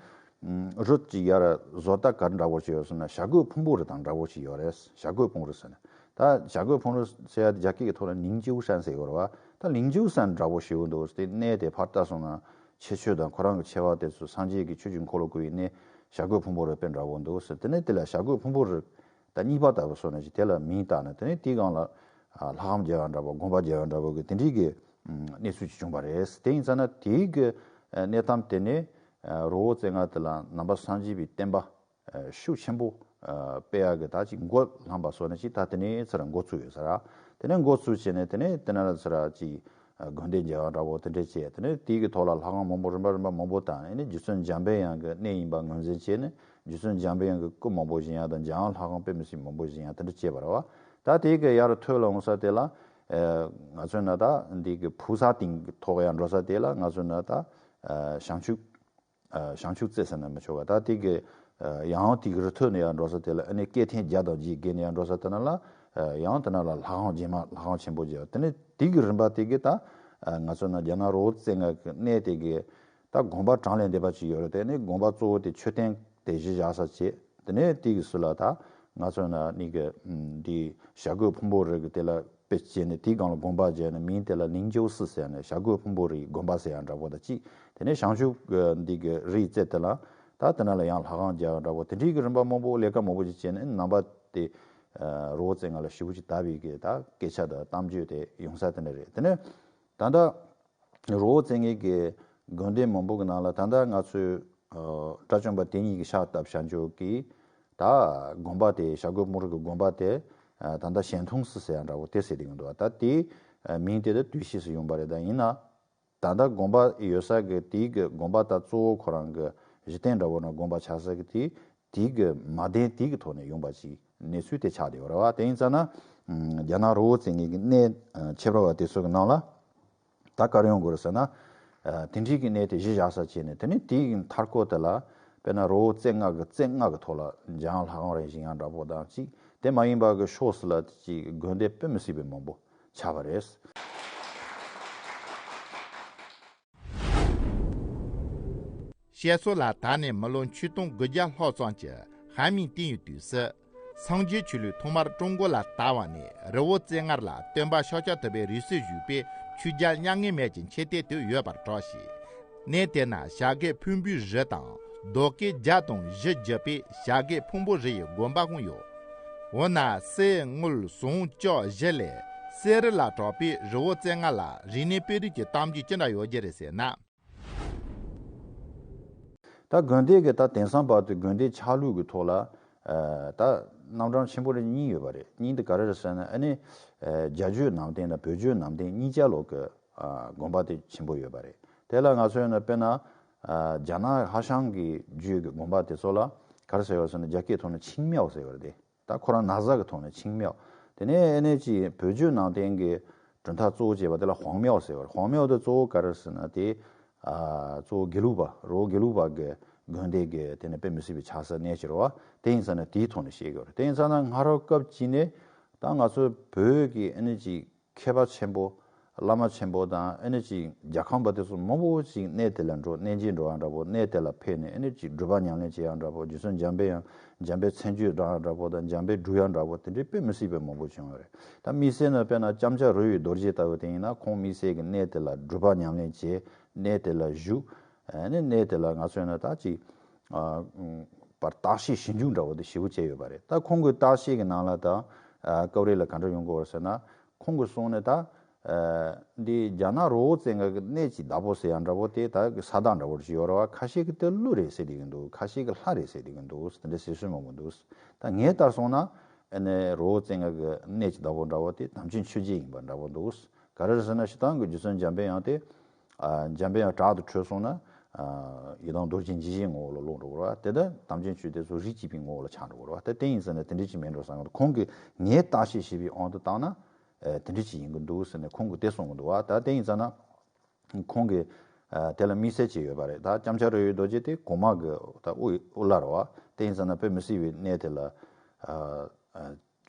རུ་ཅིག་ཡར་བཟོ་ལྟ་ག་རེ་འདྲ་པོ་ཅིག་ཡོད་ཟེར་ན། བྱ་རྒོད་ཕུང་པོ་རི་དང་འདྲ་པོ་ཅིག་ཡོད་རེད། བྱ་རྒོད་ཕུང་རི་ཟེར་ན། ད་བྱ་རྒོད་ཕུང་རི་ཟེར་ཡག་དེ་རྒྱ་སྐད་ཀྱི་ཐོག་ལ་ནིང་ཅིའུ་ཧྲན་ཟེར་གྱི་ཡོད་རེད་བ། ད་ལིང་ཅིའུ་ཧྲན་འདྲ་པོ་ཞིག་འདུག་ཟེར། དེ་གནས་དེ་ཕར་ལྟ་སོང་ན། ཁྱད་ཆོས་དང་ཁོ་རང་གི་ཆེ་བ་དེ་ཚོ། སངས་རྒྱས་ཀྱི་ཆོས་ཀྱི་འཁོར་ལོ་བསྐོར་བའི་གནས་བྱ་རྒོད་ཕུང་པོ་རི་དཔེ་འདྲ་པོ་འདུག་ཟེར། དེ་ནས་དེ་ལ་བྱ་རྒོད་ཕུང་པོ་རི་ད་གཉིས་པ་ལྟ་བུ་བཟོས་ནས་ཅིག་དེ་ལ་མིང་བཏགས་ནས། དེ་ནས་དེའི་སྒང་ལ། ཨ། ལྷ་ཁང་རྒྱག་ཡག་འདྲ་པོ། དགོན་པ་རྒྱག་ཡག་འདྲ་པོ་གི་དེ་འདྲའི་གི་གནས་ཚུལ་ཅིག་བྱུང་བ་རེད། དེ་ཡིན་ཙང་ན་དེའི་གི་གནས་སྟངས་དེ་ནས། ཨ། རི་བོ་རྩེ་ལྔ་དེ་ལ་ནང་པ་སངས་རྒྱས་པའི་བསྟན་པ། ཨ། ཤུགས་ཆེན་པོ། ཨ། སྤེལ་ཡག་གི་ད་ཅིག་འགོ་ལངས་པ་བཟོས་ནས་ཅིག་ད་དེ་ནས་ཚུར་འགོ་ཚུགས་ཡོད་ས་ར། དེ་ནས་འགོ་ཚུགས་བྱས་ནས། དེ་ནས་དེ་ན་ལ་ཚུར་ཅིག་ཨ། དགོན་སྡེ་རྒྱག་ཡག་འདྲ་པོ་དེ་འདྲ་བྱས། དེ་ནས་དེའི་གི་ཐོག་ལ་ལྷ་ཁང་མང་པོ་རིམ་པ་རིམ་པ་མང་པོ་བཏང་། ཨ་ནི་རྗེ་བཙུན་འཇམ་པའི་དབྱངས་ཀྱི་གནས་ཡིན་པ་ངོས་འཛིན་བྱས་ནས། རྗེ་བཙུན་འཇམ་པའི་དབྱངས་ཀྱི་སྐུ་མང་པོ་བཞེངས་ཡག་དང་། འཇམ་དབྱངས་ལྷ་ཁང་དཔེ་མི་སྲིད་མང་པོ་བཞེངས་ཡག་དེ་འདྲ་བྱས་པ་རེད་བ། ད་དེའི་གི་ཡར་ཐོན་ལ་འོང་ས་དེ་ལ། ཨ་ང་ཚོ་ན་ད་འདི་གི་ཕུག་ས་སྟེང་གི་ཐོག་ཡང་འགྲོ་ས་དེ་ལ་ང་ཚོ་ན་ད་ཨ་བྱང་ཆུབ་ཨ་བྱང་ཆུབ་རྩེ་ཟེར་ན་མི་ཆོག་ག་ད་དེ་གི་ཨ་ཡང་དེ་གི་རི་ཐོད་ནས་ཡང་འགྲོ་ས་དེ་ལ་ཨ་ནི་སྐས་ཐེངས་བརྒྱ་དང་བརྒྱད་བརྒལ་ནས་ཡང་འགྲོ་ས་དེ་ན་ལ་ཨ་ཡང་དེ་ན་ལ་ལྷ་ཁང་རྗེས་མ་ལྷ་ཁང་ཆེན་པོ་བརྒྱད། དེ་ནས་དེ་གི་རིམ་པ་དེ་གི་ད་ཨ་ང་ཚོ་ན་རྒྱ་ནག་རི་བོ་རྩེ་ལྔ་གི་གནས་དེ་གི་ད་དགོན་པ་གྲངས་ལས་འདས་པ་ཅིག་ཡོད་རེད། དེ་ནས་དགོན་པ་གཙོ་བོ་དེ་མཆོད་རྟེན་དེ་གཞི་བཞག་ས་བྱས། དེ་ནས་དེ་གི་སུ་ལ་ད་ང་ཚོ་ན་ནི་གི་འདི་བྱ་རྒོད་ཕུང་པོ་རི་གི་དེ་ལ་དཔེ་བྱས་ནས་དེའི་སྒང་ལ་དགོན་པ་བརྒྱབ་ནས་མིང་དེ་ལ་ལིང་ཅོ་སི་ཟེར་ནས་བྱ་རྒོད་ཕུང་པོ་རིའི་དགོན་པ་ཟེར་ཡང་འདྲ་པོ་ད་ཅིག་དེ་ནས་བྱང་ཆུབ་ཀྱི་འདི་གི་རིའི་རྩེ་དེ་ལ་ད་དེ་ན་ལ་ཡང་ལྷ་ཁང་རྒྱག་ཡང་འདྲ་པོ་དེ་འདྲའི་གི་རིམ་པ་མང་པོ་ལས་ཀ་མང་པོ་ཅིག་བྱས་ནས་རྣམ་པ་དེ་རི་བོ་རྩེ་ལྔ་ལ་ཞེ་པོ་ཅིག་དར་བའི་གི་ད་སྐད་ཆ་དང་གཏམ་བརྗོད་དེ་ཡོང་ས་དེ་འདྲ་རེད། དེ་ནས་ད་ལྟ་རི་བོ་རྩེ་ལྔའི་གི་དགོན་སྡེ་མང་པོ་གི་ནང་ལ་ད་ལྟ་ང་ཚོའི་ཨ་དགྲ་བཅོམ་པ་དེ་ཉིད་ཀྱི་ཕྱག་བཏབ་བྱ་འཇོག་གི་ད་དགོན་པ་དེ་བྱ་རྒོད་ཕུང་པོ་རི་གི་དགོན་པ་དེ་ཨ་ད་ལྟ་ཞལ་མཐོང་སི་ཟེར་ཡང་འདྲ་པོ་དེ་ཟེར་དེ་གི་འདུག་ད་དེ་ཨ་མིང་དེ་ད་དུས་ཕྱིས་སུ་ཡོང་པ་རེད། ད་ཡིན་ན་ད་ལྟ་དགོན་པ་ཡོད་ས་གི་དེའི་གི་དགོན་པ་ད་གཙོ་བོ་ཁོ་རང་གི་གཞི་རྟེན་འདྲ་པོ་ན་དགོན་པ་ཆགས་ས་གི་དེ་དེའི་གི་མ་གདན་དེའི་གི་ཐོག་ནས་ཡོང་པ་ཅིག་གནས་ཚུལ་དེ་ཆགས་བསྡད་ཡོད་རེད་བ། དེ་ཡིན་ཙང་ན་རྒྱ་ནག་རི་བོ་རྩེ་ལྔའི་གི་གནས་ཨ་ཁྱད་པར་བ་དེ་ཚོ་གི་ནང་ལ་ད་ག་རེ་ཡོང་དགོས་རེད་ཟེར་ན། ཨ་དེ་འདྲའི་གི་གནས་དེ་གཞི་བཞག་ས་བྱས་ནས་དེ་ནས་དེའི་གི་མཐའ་སྐོར་དེ་ལ་དཔེར་ན་རི་བོ་རྩེ་ལྔ་གི་རྩེ་ལྔ་གི་ཐོག་ལ་འཇམ་དབྱངས་ལྷ་ཁང་རེ་བཞེངས་ཡང་འདྲ་པོ་དང་ཅིག་དེ་མ་ཡིན་པ་གི་ཕྱོགས་སུ་ལ་ཅིག་དགོན་སྡེ་དཔེ་མི་སྲིད་པའི་མང་པོ་ཆགས་པ་རེད། བཤད་སྲོལ་ལ་ད་ནས་མི་ལོ་ཆིག་སྟོང་དགུ་བརྒྱ་ལྷག་ཙམ་གྱི་ཧྭ་མིང་བསྟན་ཡོད་དུས་སུ། སངས་རྒྱས་ཆོས་ལུགས་ཐོག་མར་ཀྲུང་གོ་ལ་དར་བ་ནས་རི་བོ་རྩེ་ལྔར་ལ་སྟོན་པ་ཤཱཀྱ་ཐུབ་པའི་རིགས་སུ་བཞུགས་པའི་ཆོས་རྒྱལ་མྱ་ངན་མེད་ཀྱི་མཆོད་རྟེན་དུ་ཡོད་པར་གྲགས་ཤིང་། གནས་དེ་ན་བྱ་རྒོད་ཕུང་པོའི་རི་དང་རྡོ་སྐས་བརྒྱ་དང་བཞི་བརྒྱུད་པའི་བྱ་རྒོད་ཕུང་པོ་རི་ཡི་དགོན་པ་ཀུན་ཡོད། འོ་ན་གསེར་དངུལ་ཟངས་ལྕགས་བཞི་ལས་གསེར་རི་ལ་གྲགས་པའི་རི་བོ་རྩེ་ལྔ་ལ་རིག་གནས་དཔེ་རིས་ཀྱི་གཏམ་རྒྱུད་ཅི་འདྲ་ཡོད་རྒྱུ་རེད་ཟེར་ན། ད་དགོན་སྡེ་གི་ད་དེང་སང་བར་དུ་དགོན་སྡེ་ཆགས་ལུགས་ཀྱི་ཐོག་ལ་ཨ་ད་རྣམ་གྲངས་ཆེན་པོ་རེ་གཉིས་ཡོད་པ་རེད། གཉིས་དེ་ག་རེ་རེད་ཟེར་ན་ཨ་ནི་ཨ་རྒྱ་བརྒྱུད་ནང་བསྟན་དང་བོད་བརྒྱུད་ནང་བསྟན་གཉིས་ཆ་ལོག་གི་ཨ་དགོན་པ་དེ་ཆེན་པོ་ཡོད་པ་རེད། དེ་ལ་ང་ཚོ་ཡིན་ན་དཔེར་ན་ཨ་རྒྱ་ནག་ཧྭ་ཤང་གི་བརྒྱུད་ཀྱི་དགོན་པ་དེ་ཚོ་ལ་ག་རེ་ཟེར་ཡོད་ཟེར་ན་རྒྱ་སྐད་ཐོག་ནས་ཆིང་མིའོ་ཟེར་ཡོད་རེད་དེ། ད་ཁོ་རང་ན་བཟའ་གི་ཐོག་ནས་ཆིང་མིའོ། དེ་ནས་ཨ་ནེ་ཅིག་བོད་བརྒྱུད་ནང་བསྟན་གྱི་གྲུབ་མཐའ་གཙོ་བོ་བྱས་པ་དེ་ལ་ཧོང་མིའོ་ཟེར་བ་རེད། ཧོང་མིའོ་དེ་གཙོ་བོ་ག་རེ་ཟེར་ན་དེ་ཨ་གཙོ་བོ་དགེ་ལུགས་པ་རི་བོ་དགེ་ལུགས་པ་གི་དགོན་སྡེ་གི་དེ་ནས་དཔེ་མི་སྲིད་པའི་ཆགས་ས་གནས་ཅིག་རེད་བ། དེ་ཡིན་ཙང་ན་དེའི་ཐོག་ནས་བཤད་དགོས་རེད། དེ་ཡིན་ཙང་ན་སྔ་རབས་སྐབས་ཅིག་ནས་ད་ང་ཚོ་བོད་ཀྱི་ཨ་ནེ་ཅིག་མཁས་པ་ཆེན་པོ། བླ་མ་ཆེན་པོ་དང་ཨ་ནེ་ཅིག་རྒྱལ་ཁམས་པ་དེ་ཚོ་མང་པོ་ཅིག་གནས་དེ་ལ་འགྲོ། གནས་མཇལ་འགྲོ་ཡང་འདྲ་པོ། གནས་དེ་ལ་ཕེབས་ནས་ཨ་ནེ་ཅིག་སྒྲུབ་པ་ཉམས་ལེན་བྱེད་ཡང་འདྲ་པོ། རྗེ་བཙུན་འཇམ་དཔལ་དབྱངས་འཇམ་དཔལ་མཚན་བརྗོད་བགྲང་ཡང་འདྲ་པོ་དང་འཇམ་དཔལ་སྒྲུབ་ཡང་འདྲ་པོ་དེ་འདྲའི་དཔེ་མི་སྲིད་པའི་མང་པོ་བྱུང་བ་རེད། ད་དམིགས་བསལ་ན་དཔེར་ན་ལྕམ་སྐྱ་རོལ་བའི་རྡོ་རྗེ་ལྟ་བུ་དེ་ཡིན་ན་ཁོང་དམིགས་བསལ་གྱི་གནས་དེ་ལ་སྒྲུབ་པ་ཉམས་ལེན་བྱེད། གནས་དེ་ལ་བཞུགས། ཨ་ནེ་གནས་དེ་ལ་ང་ཚོས་ན་ད་ཅིག་ཨ་བརྟག་དཔྱད་ཞིབ་འཇུག་འདྲ་པོ་དེ་ཞེ་པོ་བྱས་ཡོད་པ་རེད། ད་ཁོང་གི་བརྟག་དཔྱད་ཀྱི་ནང་ལ་ད་ཨ་སྐབས་རེ་ལ་ག་འདྲ་ཡོང་གི་ཡོད་ཟེར་ན། ཁོང་གི་གསུང་ནི་ད་ཨ་འདི་རྒྱ་ནག་རི་བོ་རྩེ་ལྔ་གི་གནས་ཀྱི་བདག་པོ་ཟེར་ཡང་འདྲ་པོ་དེ་ད་གི་ས་བདག་འདྲ་པོ་ཞིག་ཡོད་རེད་བ། ཁ་ཤས་ཀྱི་དེ་ཀླུ་རེད་ཟེར་བསྡད་ཀྱི་འདུག་ཁ་ཤས་ཀྱི་ལྷ་རེད་ཟེར་བསྡད་ཀྱི་འདུག་དེ་འདྲ་ཟེར་སྲོལ་མང་པོ་འདུག་ད་ངས་ལྟར་སོང་ན་ཨ་ནི་རི་བོ་རྩེ་ལྔ་གི་གནས་ཀྱི་བདག་པོ་འདྲ་པོ་དེ་དམ་ཅན་ཆོས་རྗེ་ཡིན་པ་འདྲ་པོ་འདུག་ག་རེ་རེད་ཟེར་ན་སྤྱིར་བཏང་གི་རྗེ་བཙུན་འཇམ་དཔལ་དབྱངས་དེ་ཨ་འཇམ་དཔལ་དབྱངས་དྲག་ཏུ་ཁྲོས་སོང་ན་ཨ་ཡི་དམ་རྡོ་རྗེ་འཇིགས་བྱེད་ངོ་བོ་ལ་ལོག་འགྲོ་གི་རེད་བ། དེ་ལྟར་དམ་ཅན་ཆོས་དེ་ཚོ་རིགས་གཅིག་པའི་ངོ་བོ་ལ་ཆགས་འགྲོ་གི་རེད་བ། དེ་དེ་ཡིན་ཟེར་ན་དེ་འདྲ་ཅིག་མེད་འགྲོ་བསམ་གི་འདུག་ཁོང་གིས་ངས་བརྟག་དཔྱད་བྱས་པའི་དབང་དུ་བཏང་ན་ཨ་དེ་འདྲ་ཅིག་ཡིན་གི་འདུག་ཟེར་ནས་ཁོང་གིས་དེ་གསུང་གི་འདུག་བ། ད་དེ་ཡིན་ཙང་ན་ཁོང་གིས་ཨ་དེ་ལ་དམིགས་བསལ་བྱས་ཡོད་པ་རེད། ད་ལྕམ་སྐྱ་རོལ་བའི་རྡོ་རྗེ་དེ་གོང་མ་གི་ད་དབུ་དབུ་བླ་རེད་བ། དེ་ཡིན་ཙང་ན་དཔེ་མི་སྲིད་པའི་གནས་དེ་ལ་ཨ་ཨ་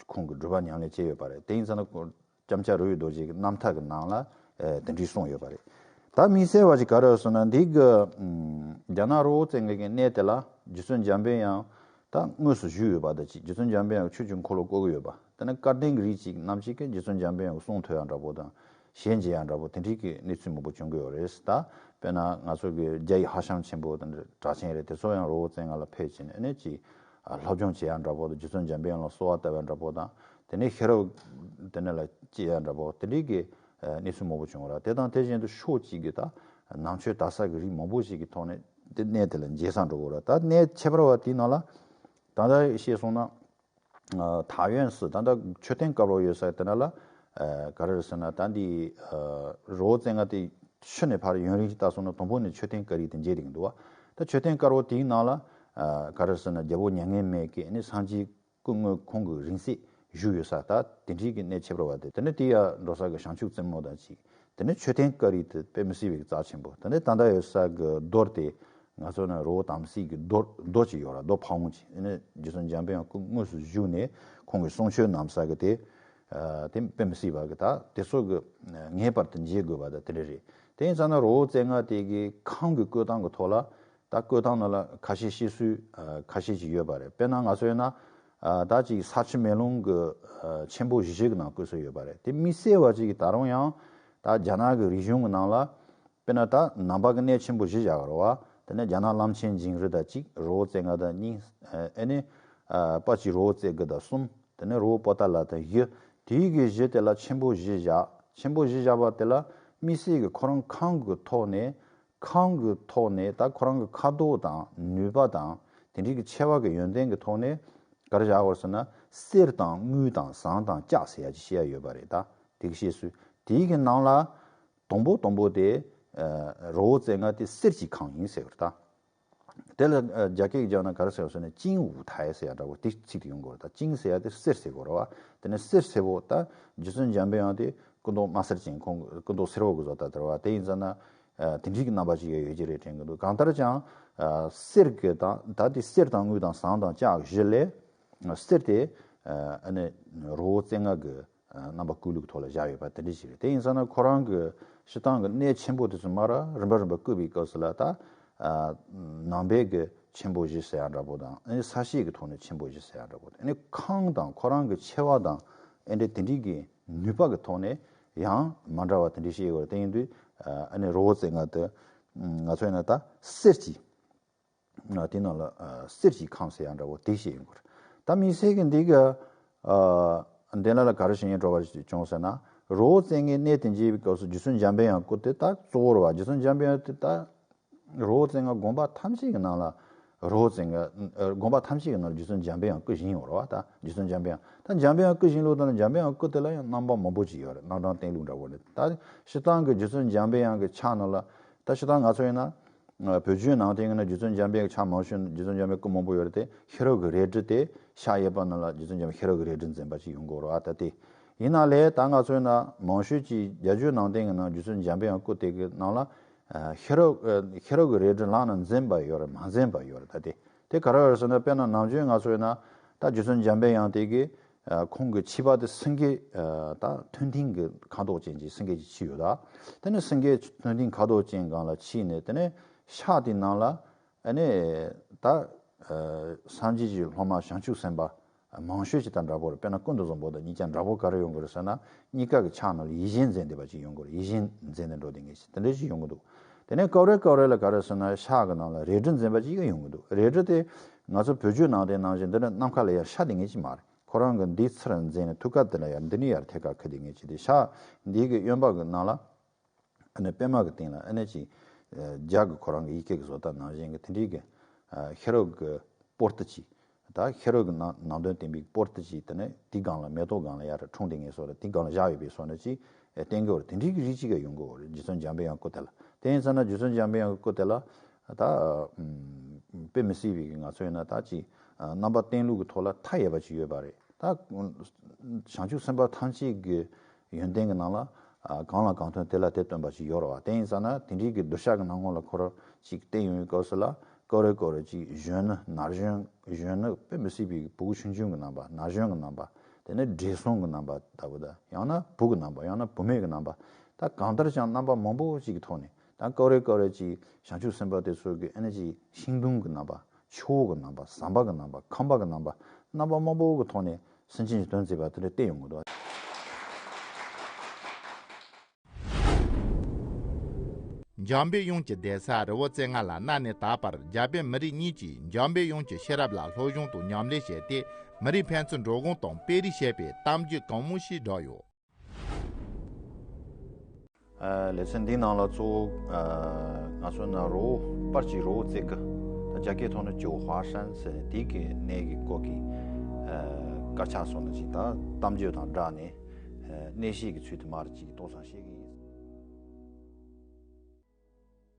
ཁོང་གིས་སྒྲུབ་པ་ཉམས་ལེན་བྱས་ཡོད་པ་རེད། དེ་ཡིན་ཙང་ན་ཁོ་ལྕམ་སྐྱ་རོལ་བའི་རྡོ་རྗེ་གི་རྣམ་ཐར་གི་ནང་ལ་ཨེ་དེ་འདྲའི་གསུངས་ཡོད་པ་རེད། ད་དམིགས་བསལ་བ་ཞིག་ག་རེ་ཡོད་ཟེར་ན་འདི་གི་ཨམ་རྒྱ་ནག་རི་བོ་རྩེ་ལྔ་གི་གནས་དེ་ལ་རྗེ་བཙུན་འཇམ་དཔལ་དབྱངས་ད་དངོས་སུ་བཞུགས་ཡོད་པ་དང་གཅིག་རྗེ་བཙུན་འཇམ་དཔལ་དབྱངས་ཆོས་ཀྱི་འཁོར་ལོ་བསྐོར་གྱི་ཡོད་པ། དེ་ནས་སྐལ་ལྡན་གྱི་རིགས་གཅིག་རྣམས་ཀྱིས་ཀྱང་རྗེ་བཙུན་འཇམ་དཔལ་དབྱངས་གསུང་ཐོས་ཡང་འདྲ་པོ་དང་ཞལ་མཇལ་ཡང་འདྲ་པོ་དེ་འདྲའི་གི་གནས་ཚུལ་མང་པོ་བྱུང་གི་ཡོད་རེད། ད་དཔེར་ན་ང་ཚོ་གི་རྒྱ་ཡི་ཧྭ་ཤང་ཆེན་པོ་དང་གྲགས་ཅན་རེད། དེ་ཚོ་ཡང་རི་བོ་རྩེ་ལྔ་ལ་ཕེབས་བྱས་ནས་ཨ་ནི་ཅིག་ཨ་སློབ་སྦྱོང་བྱེད་ཡང་འདྲ་པོ་དང་རྗེ་བཙུན་འཇམ་དཔལ་དབྱངས་ལ་གསོལ་བ་བཏབ་ཡང་འདྲ་པོ་དང་དེ་ནས་ཤེས་རབ་དེ་ནས་ལ་སྐྱེ་ཡང་འདྲ་པོ་དེ་འདྲའི་གི་ཨ་གནས་ཚུལ་མང་པོ་བྱུང་བ་རེད། དེ་དང་དེ་བཞིན་དུ་ཕྱོགས་གཅིག་གི་ད་ནང་ཆོས་དར་ས་གི་རིགས་མང་པོ་ཞིག་གི་ཐོག་ནས་དེ་གནས་དེ་ལ་མཇལ་སར་འགྲོ་དགོས་རེད། ད་གནས་ཁྱད་པར་བ་དེའི་ནང་ལ་ད་ལྟ་བཤད་སོང་ན། ཨ་ཐའེ་ཝན་སི་ད་ལྟ་མཆོད་རྟེན་དཀར་པོ་ཡོད་ས་དེ་ན་ལ་ཨ་ག་རེ་རེད་ཟེར་ན་ད་འདི་ཨ་རི་བོ་རྩེ་ལྔ་དེ་ཤུལ་ནས་ཕར་ཡུན་རིང་ཞིག་ལྟ་སོང་ན་དང་པོ་ནས་མཆོད་རྟེན་དཀར་རིལ་དེ་མཇལ་བསྡད་ཀྱི་འདུག་བ། ད་མཆོད་རྟེན་དཀར་པོ་དེའི་ནང་ལ་ཨ་ག་རེ་རེད་ཟེར་ན་རྒྱལ་པོ་མྱ་ངན་མེད་ཀྱིས་ནི་སངས་རྒྱས་སྐུ་དངོས་ཁོང་གི་རིང་བསྲེལ་ བཞུགས་ཡོད་ས། ད་དེ་འདྲའི་གི་གནས་ཆེ་བ་དེ། དེ་ནས་དེ་ཡར་འགྲོ་ས་གི་བྱང་ཆུབ་རྩེ་མོ་དང་གཅིག་དེ་ནས་མཆོད་རྟེན་ཀ་རི་དེ་དཔེ་མི་སྲིད་པའི་རྩ་ཆེན་པོ། དེ་ནས་ད་ལྟ་ཡོད་ས་གི་རྡོ་དེ་ང་ཚོ་ནི་རི་བོ་དམ་སྲིའི་གི་རྡོ་རྡོ་ཅིག་ཡོད་ར། རྡོ་ཕ་བོང་ཅིག་དེ་ནས་རྗེ་བཙུན་འཇམ་པའི་དབྱངས་སྐུ་དངོས་སུ་བཞུགས་ནས་ཁོང་གིས་གསུང་ཆོས་གནང་ས་གི་དེ། ཨ་དེ་དཔེ་མི་སྲིད་པ་གི། ད་དེ་ཚོ་གི་ངེས་པར་དུ་མཇལ་དགོས་པ་ད་དེ་འདྲ་རེད། དེ་ཡིན་ཙང་ན་རི་བོ་རྩེ་ལྔ་དེ་གི་ཁམས་གི་བཀོད་སྟངས་གི་ཐོག་ལ། ད་བཀོད་སྟངས་ནང་ལ་ཁ་ཤས་བཤད་སྲོལ་ཨ་ཁ་ཤས་ཅིག་ཡོད་པ་རེད། དཔེར་ན་ང་ཚོ་ཡིན་ན་ཨ་ད་ཅིག་ས་ཆུ་མེ་རླུང་གི་ཨ་ཆེན་པོ་བཞི་གི་ནང་བཀོད་སྲོལ་ཡོད་པ་རེད། དེ་དམིགས་བསལ་བ་ཅིག་གི་ད་རུང་ཡང་ད་རྒྱ་ནག་གི་རིག་གཞུང་གི་ནང་ལ། དཔེར་ན་ད་ནང་པ་གི་གནས་ཆེན་པོ་བཞི་བཞག་གི་རེད་བ། དེ་ནས་རྒྱ་ནག་བླམ་ཆེན་ཇིང་རི་དང་གཅིག་རི་བོ་རྩེ་ལྔ་དང་གཉིས། ཨ་ནི་ཨ་དཔལ་གྱི་རི་བོ་རྩེ་དགུ་དང་གསུམ། དེ་ནས་རི་བོ་པོ་ཏཱ་ལ་དང་བཞི། དེའི་གི་བཞི་དེ་ལ་ཆེན་པོ་བཞི་བཞག་ཆེན་པོ་བཞི་བཞག་པ་དེ་ལ་དམིགས་བསལ་གྱི་ཁོ་རང་ཁམས་ཀྱི་ཐོག་ནས། ཁམས་ཀྱི་ཐོག་ནས་ད་ཁོ་རང་གི་ཁ་དོག་དང་ནུས་པ་དང་དེ་འདྲའི་གི་ཆེ་བ་གི་ཡོན་ཏན་གྱི་ཐོག་ནས་ག་རེ་བཞག་དགོས་ཟེར་ན། གསེར་དང་དངུལ་དང་ཟངས་དང་ལྕགས་ཟེར་ཡ་ཅིག་བཤད་ཡ་ཡོད་པ་རེད། ད་དེ་གི་བཤད་སྲོལ། དེའི་གི་ནང་ལ་དང་པོ་དང་པོ་དེ་ཨ་རི་བོ་རྩེ་ལྔ་དེ་གསེར་གྱི་ཁམས་ཡིན་ཟེར་བ་རེད། ད་དེ་ལ་ཨ་རྒྱ་སྐད་ཀྱི་སྦྱར་ན་ག་རེ་ཟེར་བ་ཟེར་ན། ཅིང་ཝུ་ཐའི་ཟེར་ཡ་འདྲ་བོ་དེ་ཚིག་དེ་ཡོང་གི་རེད། ད་ཅིང་ཟེར་ཡ་དེ་གསེར་ཟེར་གི་རེད་བ། དེ་ནས་གསེར་སེར་པོ། ད་རྗེ་བཙུན་འཇམ་པའི་དབྱངས་དེ་སྐུ་མདོག་དམར་སེར་ཅན། ཁོང་གི་སྐུ་མདོག་སེར་པོ་གི་བཟོ་ལྟ་དེ་རེད་བ། དེ་ཡིན་ཙང་ན་ཨ་དེ་འདྲའི་གི་རྣམ་པ་ཅིག་ཡོད་ཀྱི་རེད་དྲན་གི་འདུག་གང་ལྟར་ཀྱང་ཨ་གསེར་གྱི་དང་། ད་དེ་གསེར་དང་དངུལ་དང་ཟངས་དང་ལྕགས་བཞི་ལས་གསེར་དེ་ཨ་ནི་རི་བོ་རྩེ་ལྔ་གི་རྣམ་པ་བཀོད་ལུགས་ཐོག་ལ་བཞག་ཡོད་པ་དེ་འདྲ་ཞིག་རེད། དེ་ཡིན་ཙང་ན་ཁོ་རང་གི་སྤྱིར་བཏང་གི་གནས་ཆེན་པོ་དེ་ཚོ་མར་རིམ་པ་རིམ་པ་བཀོད་པའི་སྐབས་སུ་ལ། ད་ནང་པའི་གི་ཆེན་པོ་བཞི་ཟེར་ཡ་འདྲ་པོ་དང་། ཨ་ནི་ས་གཞི་གི་ཐོག་ནས་ཆེན་པོ་བཞི་ཟེར་ཡ་འདྲ་པོ་དང་། ཨ་ནི་ཁམས་དང་ཁོ་རང་གི་ཆེ་བ་དང་ཨེ་འདྲ་དེ་འདྲའི་གི་ནུས་པ་གི་ཐོག་ནས་ཡང་མ་འདྲ་བ་དེ་འདྲ་ཞིག་ཡོད་རེད། དེ་ཡིན་དུས་ཨ་ནི་རི་བོ་རྩེ་ལྔ་དེ་ང་ཚོ་ཡིན་ན་ད་གསེར་གྱི། ཨ་དེ་ནང་ལ་ཨ་གསེར་གྱི་ཁམས་ཟེར་ཡ་འདྲ་བོ་དེ་བཤད་ཡོང་གི་རེད། ད་དམིགས་བསལ་གྱི་འདི་གི་ཨ་འདི་ལ་ལ་ག་རེ་བཤད་སྙིང་བྲོ་བ་ཞིག་བྱུང་ཟེར་ན། རི་བོ་རྩེ་ལྔའི་གནས་དེ་མཇལ་བའི་སྐབས་སུ་རྗེ་བཙུན་འཇམ་པའི་དབྱངས་སྐུ་དེ་ད་གཙོ་བོ་རེད་བ། རྗེ་བཙུན་འཇམ་པའི་དབྱངས་དེ་ད་རི་བོ་རྩེ་ལྔ་དགོན་པ་ཐམས་ཅད་ཀྱི་ནང་ལ། རི་བོ་རྩེ་ལྔ་ཨ་དགོན་པ་ཐམས་ཅད་ཀྱི་ནང་ལ་རྗེ་བཙུན་འཇམ་པའི་དབྱངས་སྐུ་བཞེངས་ཡོད་རེད་བ། ད་རྗེ་བཙུན་འཇམ་པའི་དབྱངས། ད་འཇམ་པའི་དབྱངས་སྐུ་བཞེངས་ལུགས་དང་། འཇམ་པའི་དབྱངས་སྐུ་དེ་ལ་ཡང་རྣམ་པ་མང་པོ་ཅིག་ཡོད་རེད། རྣམ་གྲངས་བསྟན་ལུགས་འདྲ་བོ་རེད། ད་སྤྱིར་བཏང་གི་རྗེ་བཙུན་འཇམ་པའི་དབྱངས་ཀྱི་ཕྱག་ནང་ལ། ད་སྤྱིར་བཏང་ང་ཚོ་ཡིན་ན། ཨ་བོད་བརྒྱུད་ནང་བསྟན་གྱི་ནང་རྗེ་བཙུན་འཇམ་པའི་ཕྱག་མང་ཤོས་རྗེ་བཙུན་འཇམ་པའི་སྐུ་མང་པོ་ཡོད་རེད་དེ། ཤེས་རབ་ཀྱི་རལ་གྲི་དེ་ཕྱག་གཡས་པ་ནང་ལ་རྗེ་བཙུན་འཇམ་པའི་ཤེས་རབ་ཀྱི་རལ་གྲི་འཛིན་པ་ཅིག་ཡོང་གི་ཡོད་རེད་བ། ད་དེ་ཡིན་ན་ལས་ད་ང་ཚོ་ཡིན་ན་མང་ཤོས་ཀྱིས་རྒྱ་བརྒྱུད་ནང་བསྟན་གྱི་ནང་རྗེ་བཙུན་འཇམ་པའི་དབྱངས་སྐུ་དེ་གི་ནང་ལ་ཨ་ཤེས་རབ་ཨ་ཤེས་རབ་ཀྱི་རལ་གྲི་ལག་ན་འཛིན་པ་ཡོད་རེད། མ་འཛིན་པ་ཡོད་རེད། ད་དེ་དེ་ག་རེ་ཡོད་རེད་ཟེར་ན། དཔེར་ན་ནམ་རྒྱུན་ང་ཚོ་ཡིན་ན་ད་རྗེ་བཙུན་འཇམ་པའི་དབྱངས་དེ་གི་ཨ་ཁོང་གི་ཕྱི་པ་དེ་སེང་གེ་ཨ་ད་མཐོན་མཐིང་གི་ཁ་དོག་ཅན་གྱི་སེང་གེ་ཅིག་ཕྱི་ཡོད་ད། དེ་ནས་སེང་གེ་མཐོན་མཐིང་ཁ་དོག་ཅན་སྒང་ལ་ཕྱིས་ནས། དེ་ནས་ཕྱག་དེའི་ནང་ལ་ཨ་ནི་ད་ཨ་སངས་རྒྱས་ཀྱི་སློབ་མ་བྱང་ཆུབ་སེམས་དཔའ་མང་ཤོས་ཅིག་དང་འདྲ་པོ་རེད། དཔེར་ན་ཀུན་ཏུ་བཟང་པོ་དང་གཉིས་ཀ་འདྲ་པོ་ག་རེ་ཡོང་གི་རེད་ཟེར་ན། གཉིས་ཀ་གི་ཕྱག་ནང་ལ་ཡིད་བཞིན་འཛིན་བསྡད་པ་ཅིག་ཡོང་གི་རེད། ཡིད་བཞིན་འཛིན་ནས་འགྲོ་བསྡད་མཁན་ཅིག་དེ་འདྲ་ཅིག་ཡོང་གི་འདུག་དེ་ནས་སྐབས་རེ་སྐབས་རེ་ལ་ག་རེ་ཟེར་ན། ཕྱག་གི་ནང་ལ་རལ་གྲི་འཛིན་པ་ཅིག་ཡང་ཡོང་གི་འདུག་རལ་གྲི་དེ་ང་ཚོ་བོད་བརྒྱུད་ནང་བསྟན་ནང་བཞིན་འདི་འདྲ་ནམ་མཁའ་ལ་ཡར་ཤར་བསྡད་མཁན་ཅིག་མ་རེད། ཁོ་རང་གི་འདིའི་ཚུར་འཛིན་ནས་ཐུགས་ཀ་དེ་ལ་ཡར་འདི་ནས་ཡར་ཐད་ཀར་འཁུར་བསྡད་མཁན་ཅིག་དེ། ཕྱག་འདིའི་གི་གཡོན་པ་གི་ནང་ལ་ཨ་ནི་པད་མ་གི་སྟེང་ལ་ཨ་ནི་ཅིག་ཨ་རྒྱ་གི་ཁོ་རང་གི་ཡི་གེ་གི་བཟོ་ལྟ་ནང་བཞིན་གི་དེ་འདྲའི་གི་ཨ་ཤེས་རབ་ཀྱི་པོ་ཏི་ཅིག་ད་ཤེས་རབ་ཀྱི་ནང་ནང་དོན་བསྟན་པའི་པོ་ཏི་ཅིག་དེ་ནས་དེའི་སྒང་ལ་མེ་ཏོག་སྒང་ལ་ཡར་འཁྲུངས་བསྡད་མཁན་བཟོ་འདྲ། དེའི་སྒང་ལ་བཞག་ཡོད་པའི་བཟོ་འདྲ་ཅིག་ཨ་བསྟན་གྱི་ཡོད་རེད། དེ་འདྲའི་གི་རིགས་ཅིག་ག་ཡོང་གི་ཡོད་རེད། རྗེ་བཙུན་འཇམ་པའི་དབྱངས་སྐུ་དེ་ལ། དེ་ཡིན་ཙང་ན་རྗེ་བཙུན་འཇམ་པའི་དབྱངས་སྐུ་དེ་ལ་ད་ཨ་དཔེ་མི་སྲིད་པའི་གི་ང་ཚོ་ཡིན་ན་ད་ཅིག་ཨ་རྣམ་པ་བསྟན་ལུགས་ཀྱི་ཐོག་ལ་མཐའ་ཡས་པ་ཅིག་ཡོད་པ་རེད། ད་བྱང་ཆུབ་སེམས་དཔའ་ཐམས་ཅད་ཀྱི་ཡོན་ཏན་གྱི་ནང་ལ་ཨ་གང་ལ་གང་འཚམ་དེ་ལ་དེ་སྟོན་པ་ཅིག་ཡོད་རེད་བ། དེ་ཡིན་ཙང་ན་དེ་འདྲའི་གི་གདུལ་བྱ་གི་སྣང་ངོ་ལ་ཁོ་རང་ཅིག་བསྟན་ཡོང་བའི་སྐབས་སུ་ལ། སྐབས་རེ་སྐབས་རེ་ཅིག་གཞོན་ནུ་ན་གཞོན། གཞོན་ནུ་དཔེ་མི་སྲིད་པའི་བུ་གུ་ཆུང་ཆུང་གི་རྣམ་པ། ན་གཞོན་གྱི་རྣམ་པ། དེ་ནས་བགྲེས་སོང་གི་རྣམ་པ་ལྟ་བུ་དང་། ཡང་ན་བུ་གི་རྣམ་པ། ཡང་ན་བུད་མེད་ཀྱི་རྣམ་པ། ད་གང་ལྟར་ཀྱང་རྣམ་པ་མང་པོ་ཅིག་གི་ཐོག་ནས། ད་སྐབས་རེ་སྐབས་རེ་ཅིག་བྱང་ཆུབ་སེམས་དཔའ་དེ་ཚོ་གི་ཨ་ནི་ཅིག་ཤིང་སྡོང་གི་རྣམ་པ། ཆུ་བོ་གི་རྣམ་པ། ཟམ་པ་གི་རྣམ་པ། ཁང་པ་གི་རྣམ་པ། རྣམ་པ་མང་པོ་གི་ཐོག་ནས་སེམས་ཅན་གྱི་དོན་མཛད་པ་དེ་འདྲ་བསྟན་ཡོང་གི་འདུག་འཇམ་པའི་དབྱངས་ཀྱི་གདན་ས་རི་བོ་རྩེ་ལྔ་ལ་གནའ་ནས་ད་བར་རྒྱ་བོད་མི་རིགས་གཉིས་ཀྱིས་འཇམ་པའི་དབྱངས་ཀྱི་ཤེས་རབ་ལ་སློབ་སྦྱོང་དང་ཉམས་ལེན་བྱས་ཏེ། མི་རིགས་ཕན་ཚུན་འགྲོ་སྒོ་དང་སྤེལ་རེས་བྱས་པའི་གཏམ་རྒྱུད་གང་མང་ཞིག་བསྒྲགས་ཡོད། ཨ་ལེ་ཚན་འདིའི་ནང་ལ་གཙོ་བོ་ཨ་ང་ཚོ་ན་རི་བོ་དཔལ་གྱི་རི་བོ་རྩེ་དགུ། ད་རྒྱ་སྐད་ཐོག་ནས་九华山ཟེར་ནས་དེའི་གི་གནས་ཀྱི་སྐོར་གྱི་ཨ་དཀར་ཆག་སོགས་ནས་ཅིག་ད་གཏམ་རྒྱུད་དང་སྦྲགས་ནས་ཨ་གནས་བཤད་ཀྱི་ཚུལ་དུ་མར་ཅིག་ཏོག་ཙམ་བཤད་ཀྱི།